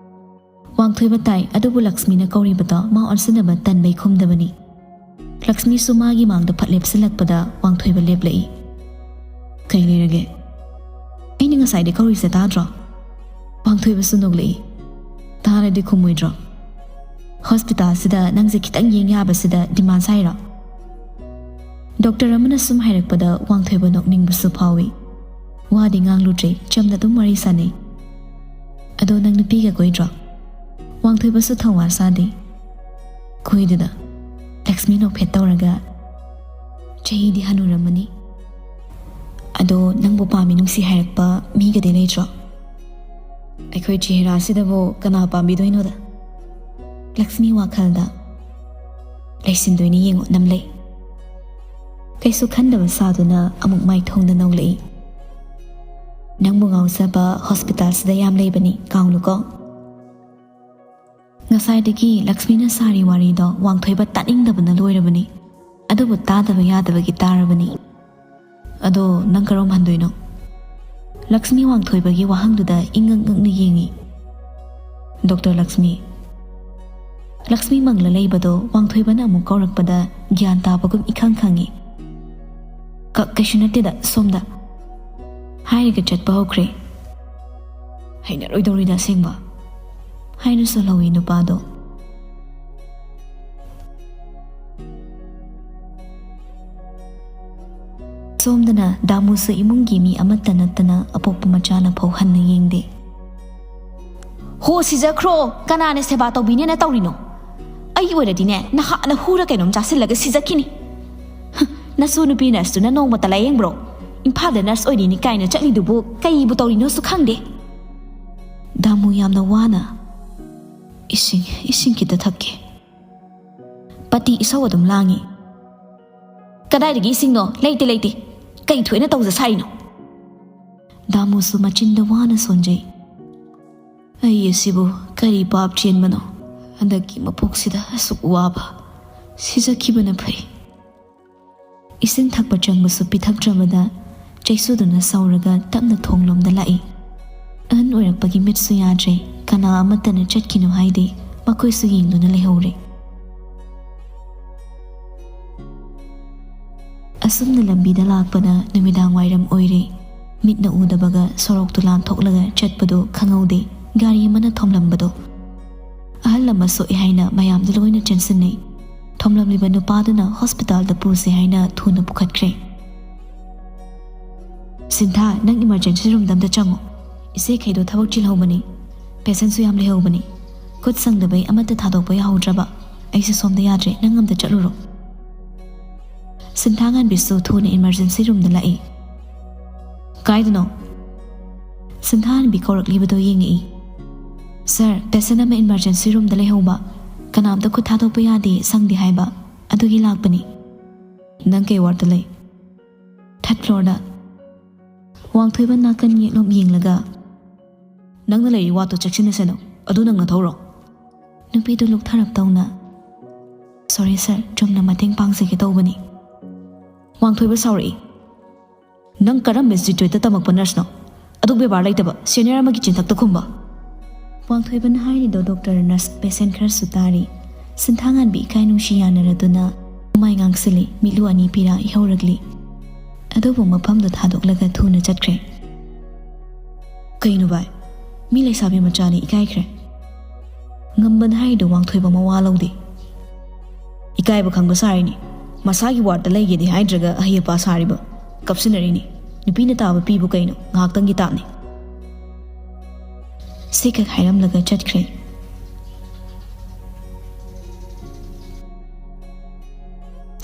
ꯋꯥꯡꯊꯣꯏꯕ ꯇꯥꯏ, ꯑꯗꯨꯕꯨ ꯂꯛꯁꯃꯤꯅ ꯀꯧꯔꯤꯕꯗꯣ ꯃꯥ ꯑꯣꯟꯁꯤꯟꯅꯕ ꯇꯟꯕꯩ ꯈꯨꯝꯗꯕꯅꯤ꯫ ꯂꯛꯁꯃꯤꯁꯨ ꯃꯥꯒꯤ ꯃꯥꯡꯗ ꯐꯠ ꯂꯦꯞꯁꯤꯜꯂꯛꯄꯗ ꯋꯥꯡꯊꯣꯏꯕ ꯂꯦꯞꯂꯛꯏ꯫ "ꯀꯩ ꯂꯩꯔꯒꯦ?" "ꯑꯩꯅ ꯉꯁꯥꯏꯗꯤ ꯀꯧꯔꯤꯁꯦ ꯇꯥꯗ꯭ꯔꯣ?" ꯋꯥꯡꯊꯣꯏꯕꯁꯨ ꯅꯣꯛꯂꯛꯏ꯫ "ꯇꯥꯔꯗꯤ ꯈꯨꯝꯃꯣꯏꯗ꯭ꯔꯣ? ꯍꯣꯁꯄꯤꯇꯥꯜꯁꯤꯗ ꯅꯪꯁꯦ ꯈꯤꯇꯪ ꯌꯦꯡ ꯌꯥꯕꯁꯤꯗ ꯗꯤꯃꯥꯟ ꯁꯥꯏꯔꯣ?" ꯗꯣꯛꯇꯔ ꯑꯃꯅ ꯁꯨꯝ ꯍꯥꯏꯔꯛꯄꯗ ꯋꯥꯡꯊꯣꯏꯕ ꯅꯣꯛꯅꯤꯡꯕꯁꯨ ꯐꯥꯎꯏ꯫ ꯋꯥꯗꯤ ꯉꯥꯡꯂꯨꯗ꯭ꯔꯦ, ꯆꯝꯅ ꯑꯗꯨꯝ ꯋꯥꯔꯤ ꯁꯥꯟꯅꯩ꯫ "ꯑꯗꯣ ꯅꯪ ꯅꯨꯄꯤꯒ ꯀꯣꯏꯗ꯭ꯔꯣ?" ꯋꯥꯡꯊꯣꯏꯕꯁꯨ ꯊꯧꯋꯥ ꯁꯥꯗꯦ꯫ "ꯀꯣꯏꯗꯦꯗ꯫" ꯂꯛꯁꯃꯤ ꯅꯣꯛꯐꯦꯠ ꯇꯧꯔꯒ, "ꯆꯍꯤꯗꯤ ꯍꯅꯨꯔꯝꯃꯅꯤ꯫ ꯑꯗꯣ ꯅꯪꯕꯨ ꯄꯥꯝꯃꯤ ꯅꯨꯡꯁꯤ ꯍꯥꯏꯔꯛꯄ ꯃꯤꯒꯗꯤ ꯂꯩꯇ꯭ꯔꯣ?" "ꯑꯩꯈꯣꯏ ꯆꯦꯍꯔꯥꯁꯤꯗꯕꯨ ꯀꯅꯥ ꯄꯥꯝꯕꯤꯗꯣꯏꯅꯣꯗ?" ꯂꯛꯁꯃꯤ ꯋꯥꯈꯜꯗ꯫ "ꯂꯩꯁꯤꯟꯗꯣꯏꯅꯤ, ꯌꯦꯡꯉꯣ ꯅꯝꯂꯩ꯫" ꯀꯩꯁꯨ ꯈꯟꯗꯕ ꯁꯥꯗꯨꯅ ꯑꯃꯨꯛ ꯃꯥꯏꯊꯣꯡꯗ ꯅꯣꯛꯂꯛꯏ꯫ "ꯅꯪꯕꯨ ꯉꯥꯎꯖꯕ ꯍꯣꯁꯄꯤꯇꯥꯜꯁꯤꯗ ꯌꯥꯝ ꯂꯩꯕꯅꯤ, ꯀꯥꯎꯅꯨꯀꯣ꯫" ꯉꯁꯥꯏꯗꯒꯤ ꯂꯛꯁꯃꯤꯅ ꯁꯥꯔꯤ ꯋꯥꯔꯤꯗꯣ ꯋꯥꯡꯊꯣꯏꯕ ꯇꯥꯅꯤꯡꯗꯕꯅ ꯂꯣꯏꯔꯕꯅꯤ꯫ ꯑꯗꯨꯕꯨ ꯇꯥꯗꯕ ꯌꯥꯗꯕꯒꯤ ꯇꯥꯔꯕꯅꯤ꯫ "ꯑꯗꯣ ꯅꯪ ꯀꯔꯝ ꯍꯟꯗꯣꯏꯅꯣ?" ꯂꯛꯁꯃꯤ ꯋꯥꯡꯊꯣꯏꯕꯒꯤ ꯋꯥꯍꯪꯗꯨꯗ ꯏꯪꯉꯛ ꯉꯛꯅ ꯌꯦꯡꯉꯤ꯫ "ꯗꯣꯛꯇꯔ ꯂꯛꯁꯃꯤ꯫" ꯂꯛꯁꯃꯤ ꯃꯪꯂ ꯂꯩꯕꯗꯣ ꯋꯥꯡꯊꯣꯏꯕꯅ ꯑꯃꯨꯛ ꯀꯧꯔꯛꯄꯗ ꯒ꯭ꯌꯥꯟ ꯇꯥꯕꯒꯨꯝ ꯏꯈꯪ ꯈꯪꯉꯤ꯫ "ꯀ-, ꯀꯩꯁꯨ ꯅꯠꯇꯦꯗ, ꯁꯣꯝꯗ꯫" ꯍꯥꯏꯔꯒ ꯆꯠꯄ ꯍꯧꯈ꯭ꯔꯦ꯫ "ꯍꯩꯅꯔꯣꯏꯗꯧꯔꯤꯗ ꯑꯁꯦꯡꯕ꯫" ꯍꯥꯏꯅ ꯁꯣꯜꯍꯧꯏ ꯅꯨꯄꯥꯗꯣ꯫ ꯁꯣꯝꯗꯅ ꯗꯥꯃꯨꯁꯨ ꯏꯃꯨꯡꯒꯤ ꯃꯤ ꯑꯃꯠꯇ ꯅꯠꯇꯅ ꯑꯄꯣꯛꯄ ꯃꯆꯥꯅ ꯐꯥꯎ ꯍꯟꯅ ꯌꯦꯡꯗꯦ꯫ "ꯍꯣ, ꯁꯤꯖꯈ꯭ꯔꯣ, ꯀꯅꯥꯅ ꯁꯦꯕꯥ ꯇꯧꯕꯤꯅꯦꯅ ꯇꯧꯔꯤꯅꯣ? ꯑꯩ ꯑꯣꯏꯔꯗꯤꯅꯦ, ꯅꯍꯥꯛꯅ ꯍꯨꯔ ꯀꯩꯅꯣꯝ ꯆꯥꯁꯤꯜꯂꯒ ꯁꯤꯖꯈꯤꯅꯤ꯫ ꯍ, ꯅꯁꯨ ꯅꯨꯄꯤ ꯅꯔꯁꯇꯨꯅ ꯅꯣꯡꯃꯇ ꯂꯥꯌꯦꯡꯕ꯭ꯔꯣ? ꯏꯝꯐꯥꯜꯗ ꯅꯔꯁ ꯑꯣꯏꯔꯤꯅꯤ ꯀꯥꯏꯅ ꯆꯠꯂꯤꯗꯨꯕꯨ ꯀꯩꯕꯨ ꯇꯧꯔꯤꯅꯣꯁꯨ ꯈꯪꯗꯦ꯫" ꯗꯥꯃꯨ ꯌꯥꯝꯅ ꯋꯥꯅ, "ꯏꯁꯤꯡ, ꯏꯁꯤꯡ ꯈꯤꯇ ꯊꯛꯀꯦ꯫" ꯄꯇꯤ ꯏꯁꯧ ꯑꯗꯨꯝ ꯂꯥꯡꯉꯤ꯫ "ꯀꯗꯥꯏꯗꯒꯤ ꯏꯁꯤꯡꯅꯣ? ꯂꯩꯇꯦ, ꯂꯩꯇꯦ꯫ ꯀꯩ ꯊꯣꯛꯑꯦꯅ ꯇꯧꯖ ꯁꯥꯔꯤꯅꯣ?" ꯗꯥꯃꯨꯁꯨ ꯃꯆꯤꯟꯗ ꯋꯥꯅ ꯁꯣꯟꯖꯩ꯫ "ꯑꯩ ꯑꯁꯤꯕꯨ ꯀꯔꯤ ꯄꯥꯞ ꯆꯦꯟꯕꯅꯣ? ꯍꯟꯗꯛꯀꯤ ꯃꯄꯣꯛꯁꯤꯗ ꯑꯁꯨꯛ ꯋꯥꯕ꯫ ꯁꯤꯖꯈꯤꯕꯅ ꯐꯩ꯫" ꯏꯁꯤꯡ ꯊꯛꯄ ꯆꯪꯕꯁꯨ ꯄꯤꯊꯛꯇ꯭ꯔꯕꯗ ꯆꯩꯁꯨꯗꯨꯅ ꯁꯧꯔꯒ ꯇꯞꯅ ꯊꯣꯡꯂꯣꯝꯗ ꯂꯥꯛꯏ꯫ ꯑꯍꯟ ꯑꯣꯏꯔꯛꯄꯒꯤ ꯃꯤꯠꯁꯨ ꯌꯥꯗ꯭ꯔꯦ꯫ ꯀꯅꯥ ꯑꯃꯠꯇꯅ ꯆꯠꯈꯤꯅꯨ ꯍꯥꯏꯗꯦ, ꯃꯈꯣꯏꯁꯨ ꯌꯦꯡꯗꯨꯅ ꯂꯩꯍꯧꯔꯦ꯫ ꯑꯁꯨꯝꯅ ꯂꯝꯕꯤꯗ ꯂꯥꯛꯄꯅ ꯅꯨꯃꯤꯗꯥꯡ ꯋꯥꯏꯔꯝ ꯑꯣꯏꯔꯦ꯫ ꯃꯤꯠꯅ ꯎꯗꯕꯒ ꯁꯣꯔꯣꯛꯇꯨ ꯂꯥꯟꯊꯣꯛꯂꯒ ꯆꯠꯄꯗꯨ ꯈꯪꯍꯧꯗꯦ꯫ ꯒꯥꯔꯤ ꯑꯃꯅ ꯊꯣꯝꯂꯝꯕꯗꯣ꯫ ꯑꯍꯜ ꯑꯃ ꯁꯣꯛꯑꯦ ꯍꯥꯏꯅ ꯃꯌꯥꯝꯗꯨ ꯂꯣꯏꯅ ꯆꯦꯟꯁꯤꯟꯅꯩ꯫ ꯊꯣꯝꯂꯝꯂꯤꯕ ꯅꯨꯄꯥꯗꯨꯅ ꯍꯣꯁꯄꯤꯇꯥꯜꯗ ꯄꯨꯁꯦ ꯍꯥꯏꯅ ꯊꯨꯅ ꯄꯨꯈꯠꯈ꯭ꯔꯦ꯫ "ꯁꯤꯟꯊꯥ, ꯅꯪ ꯏꯃꯔꯖꯦꯟꯁꯤ ꯔꯨꯝꯗ ꯑꯝꯇ ꯆꯪꯉꯣ꯫ ꯏꯆꯦꯈꯩꯗꯣ ꯊꯕꯛ ꯆꯤꯜꯍꯧꯕꯅꯤ꯫ ꯄꯦꯁꯦꯟꯁꯨ ꯌꯥꯝ ꯂꯩꯍꯧꯕꯅꯤ꯫ ꯈꯨꯠ ꯁꯪꯗꯕꯩ ꯑꯃꯠꯇ ꯊꯥꯗꯣꯛꯄ ꯌꯥꯍꯧꯗ꯭ꯔꯕ꯫ ꯑꯩꯁꯨ ꯁꯣꯝꯗ ꯌꯥꯗ꯭ꯔꯦ, ꯅꯪ ꯑꯝꯇ ꯆꯠꯂꯨꯔꯣ꯫" ꯁꯤꯟꯊꯥꯉꯥꯟꯕꯤꯁꯨ ꯊꯨꯅ ꯏꯃꯔꯖꯦꯟꯁꯤ ꯔꯨꯝꯗ ꯂꯥꯛꯏ꯫ "ꯀꯥꯏꯗꯅꯣ?" ꯁꯤꯟꯊꯥꯉꯥꯟꯕꯤ ꯀꯧꯔꯛꯂꯤꯕꯗꯣ ꯌꯦꯡꯉꯛꯏ꯫ "ꯁꯥꯔ, ꯄꯦꯁꯦꯟ ꯑꯃ ꯏꯃꯔꯖꯦꯟꯁꯤ ꯔꯨꯝꯗ ꯂꯩꯍꯧꯕ꯫ ꯀꯅꯥꯝꯇ ꯈꯨꯠ ꯊꯥꯗꯣꯛꯄ ꯌꯥꯗꯦ, ꯁꯪꯗꯦ ꯍꯥꯏꯕ꯫ ꯑꯗꯨꯒꯤ ꯂꯥꯛꯄꯅꯤ꯫" "ꯅꯪ ꯀꯩ ꯋꯥꯔꯗ ꯂꯩ?" "ꯊꯥꯔꯠ ꯐ꯭ꯂꯣꯔꯗ꯫" ꯋꯥꯡꯊꯣꯏꯕ ꯅꯥꯀꯟ ꯌꯦꯠꯂꯣꯝ ꯌꯦꯡꯂꯒ, "ꯅꯪꯅ ꯂꯩꯔꯤ ꯋꯥꯔꯗꯇꯣ ꯆꯦꯛꯁꯤꯟꯅꯁꯅꯨ꯫ ꯑꯗꯨ ꯅꯪ ꯅꯊꯧꯔꯣ?" ꯅꯨꯄꯤꯗꯨ ꯂꯨꯛꯊꯔꯞ ꯇꯧꯅ, "ꯁꯣꯔꯤ ꯁꯥꯔ, ꯆꯨꯝꯅ ꯃꯇꯦꯡ ꯄꯥꯡꯖꯒꯦ ꯇꯧꯕꯅꯤ꯫" ꯋꯥꯡꯊꯣꯏꯕ ꯁꯥꯎꯔꯛꯏ꯫ "ꯅꯪ ꯀꯔꯝꯕ ꯏꯟꯁꯇꯤꯇ꯭ꯌꯨꯠꯇ ꯇꯝꯃꯛꯄ ꯅꯔꯁꯅꯣ? ꯑꯗꯨꯛ ꯕꯦꯕꯥꯔ ꯂꯩꯇꯕ, ꯁꯦꯅꯤꯌꯔ ꯑꯃꯒꯤ ꯆꯤꯟꯊꯛꯇ ꯈꯨꯝꯕ!" ꯋꯥꯡꯊꯣꯏꯕꯅ ꯍꯥꯏꯔꯤꯗꯣ ꯗꯣꯛꯇꯔ ꯅꯔꯁ ꯄꯦꯁꯦꯟ ꯈꯔꯁꯨ ꯇꯥꯔꯤ꯫ ꯁꯤꯟꯊꯥꯉꯥꯟꯕꯤ ꯏꯀꯥꯏ ꯅꯨꯡꯁꯤ ꯌꯥꯅꯔꯗꯨꯅ ꯃꯃꯥꯏ ꯉꯥꯡꯁꯤꯜꯂꯤ, ꯃꯤꯠꯂꯨ ꯑꯅꯤ ꯄꯤꯔꯥ ꯏꯍꯧꯔꯛꯂꯤ꯫ ꯑꯗꯨꯕꯨ ꯃꯐꯝꯗꯨ ꯊꯥꯗꯣꯛꯂꯒ ꯊꯨꯅ ꯆꯠꯈ꯭ꯔꯦ꯫ "ꯀꯩꯅꯣ ꯚꯥꯏ, ꯃꯤ ꯂꯩꯁꯥꯕꯤ ꯃꯆꯥꯅꯤ ꯏꯀꯥꯏꯈ꯭ꯔꯦ꯫" ꯉꯝꯕꯅ ꯍꯥꯏꯔꯤꯗꯣ ꯋꯥꯡꯊꯣꯏꯕ ꯃꯋꯥ ꯂꯧꯗꯦ꯫ "ꯏꯀꯥꯏꯕ ꯈꯪꯕ ꯁꯥꯔꯤꯅꯤ, ꯃꯁꯥꯒꯤ ꯋꯥꯔꯗꯇ ꯂꯩꯒꯦꯗꯤ ꯍꯥꯏꯗ꯭ꯔꯒ ꯑꯍꯩ ꯑꯄꯥ ꯁꯥꯔꯤꯕ, ꯀꯞꯁꯤꯟꯅꯔꯤꯅꯤ꯫ ꯅꯨꯄꯤꯅ ꯇꯥꯕ ꯄꯤꯕꯨ ꯀꯩꯅꯣ, ꯉꯥꯏꯍꯥꯛꯇꯪꯒꯤ ꯇꯥꯞꯅꯤ꯫" ꯁꯤꯈꯛ ꯍꯥꯏꯔꯝꯂꯒ ꯆꯠꯈ꯭ꯔꯦ꯫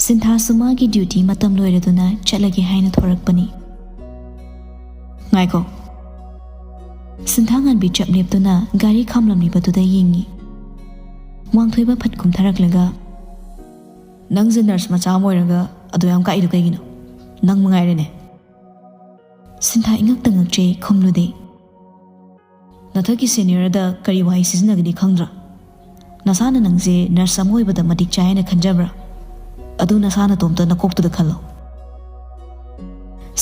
ꯁꯤꯟꯊꯥꯁꯨ ꯃꯥꯒꯤ ꯗ꯭ꯌꯨꯇꯤ ꯃꯇꯝ ꯂꯣꯏꯔꯗꯨꯅ ꯆꯠꯂꯒꯦ ꯍꯥꯏꯅ ꯊꯣꯔꯛꯄꯅꯤ꯫ "ꯉꯥꯏꯈꯣ꯫" ꯁꯤꯟꯊꯥꯉꯥꯟꯕꯤ ꯆꯞ ꯂꯦꯞꯇꯨꯅ ꯒꯥꯔꯤ ꯈꯥꯝꯂꯝꯂꯤꯕꯗꯨꯗ ꯌꯦꯡꯉꯤ꯫ ꯋꯥꯡꯊꯣꯏꯕ ꯐꯠ ꯀꯨꯝꯊꯔꯛꯂꯒ, "ꯅꯪꯁꯦ ꯅꯔꯁ ꯃꯆꯥ ꯑꯃ ꯑꯣꯏꯔꯒ ꯑꯗꯨ ꯌꯥꯝ ꯀꯥꯛꯏꯗꯨ ꯀꯩꯒꯤꯅꯣ? ꯅꯪ ꯃꯉꯥꯏꯔꯦꯅꯦ꯫" ꯁꯤꯟꯊꯥ ꯏꯉꯛꯇ ꯉꯛꯆꯩ, ꯈꯨꯝꯂꯨꯗꯦ꯫ "ꯅꯊꯛꯀꯤ ꯁꯦꯅꯤꯌꯔꯗ ꯀꯔꯤ ꯋꯥꯍꯩ ꯁꯤꯖꯤꯟꯅꯒꯅꯤ ꯈꯪꯗ꯭ꯔꯥ? ꯅꯁꯥꯅ ꯅꯪꯁꯦ ꯅꯔꯁ ꯑꯃ ꯑꯣꯏꯕꯗ ꯃꯇꯤꯛ ꯆꯥꯏ ꯍꯥꯏꯅ ꯈꯟꯖꯕ꯭ꯔꯥ? ꯑꯗꯨ ꯅꯁꯥ ꯅꯇꯣꯝꯇ ꯅꯀꯣꯛꯇꯨꯗ ꯈꯜꯂꯣ꯫"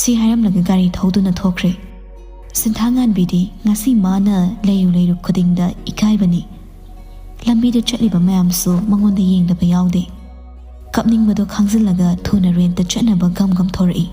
ꯁꯤ ꯍꯥꯏꯔꯝꯂꯒ ꯒꯥꯔꯤ ꯊꯧꯗꯨꯅ ꯊꯣꯛꯈ꯭ꯔꯦ꯫ ꯁꯤꯟꯊꯥꯉꯥꯟꯕꯤꯗꯤ ꯉꯁꯤ ꯃꯥꯅ ꯂꯩꯔꯨ ꯂꯩꯔꯨ ꯈꯨꯗꯤꯡꯗ ꯏꯀꯥꯏꯕꯅꯤ꯫ ꯂꯝꯕꯤꯗ ꯆꯠꯂꯤꯕ ꯃꯌꯥꯝꯁꯨ ꯃꯉꯣꯟꯗ ꯌꯦꯡꯗꯕ ꯌꯥꯎꯗꯦ꯫ ꯀꯞꯅꯤꯡꯕꯗꯣ ꯈꯥꯡꯖꯤꯜꯂꯒ ꯊꯨꯅ ꯔꯦꯟꯇ ꯆꯠꯅꯕ ꯒꯝ ꯒꯝ ꯊꯣꯔꯛꯏ꯫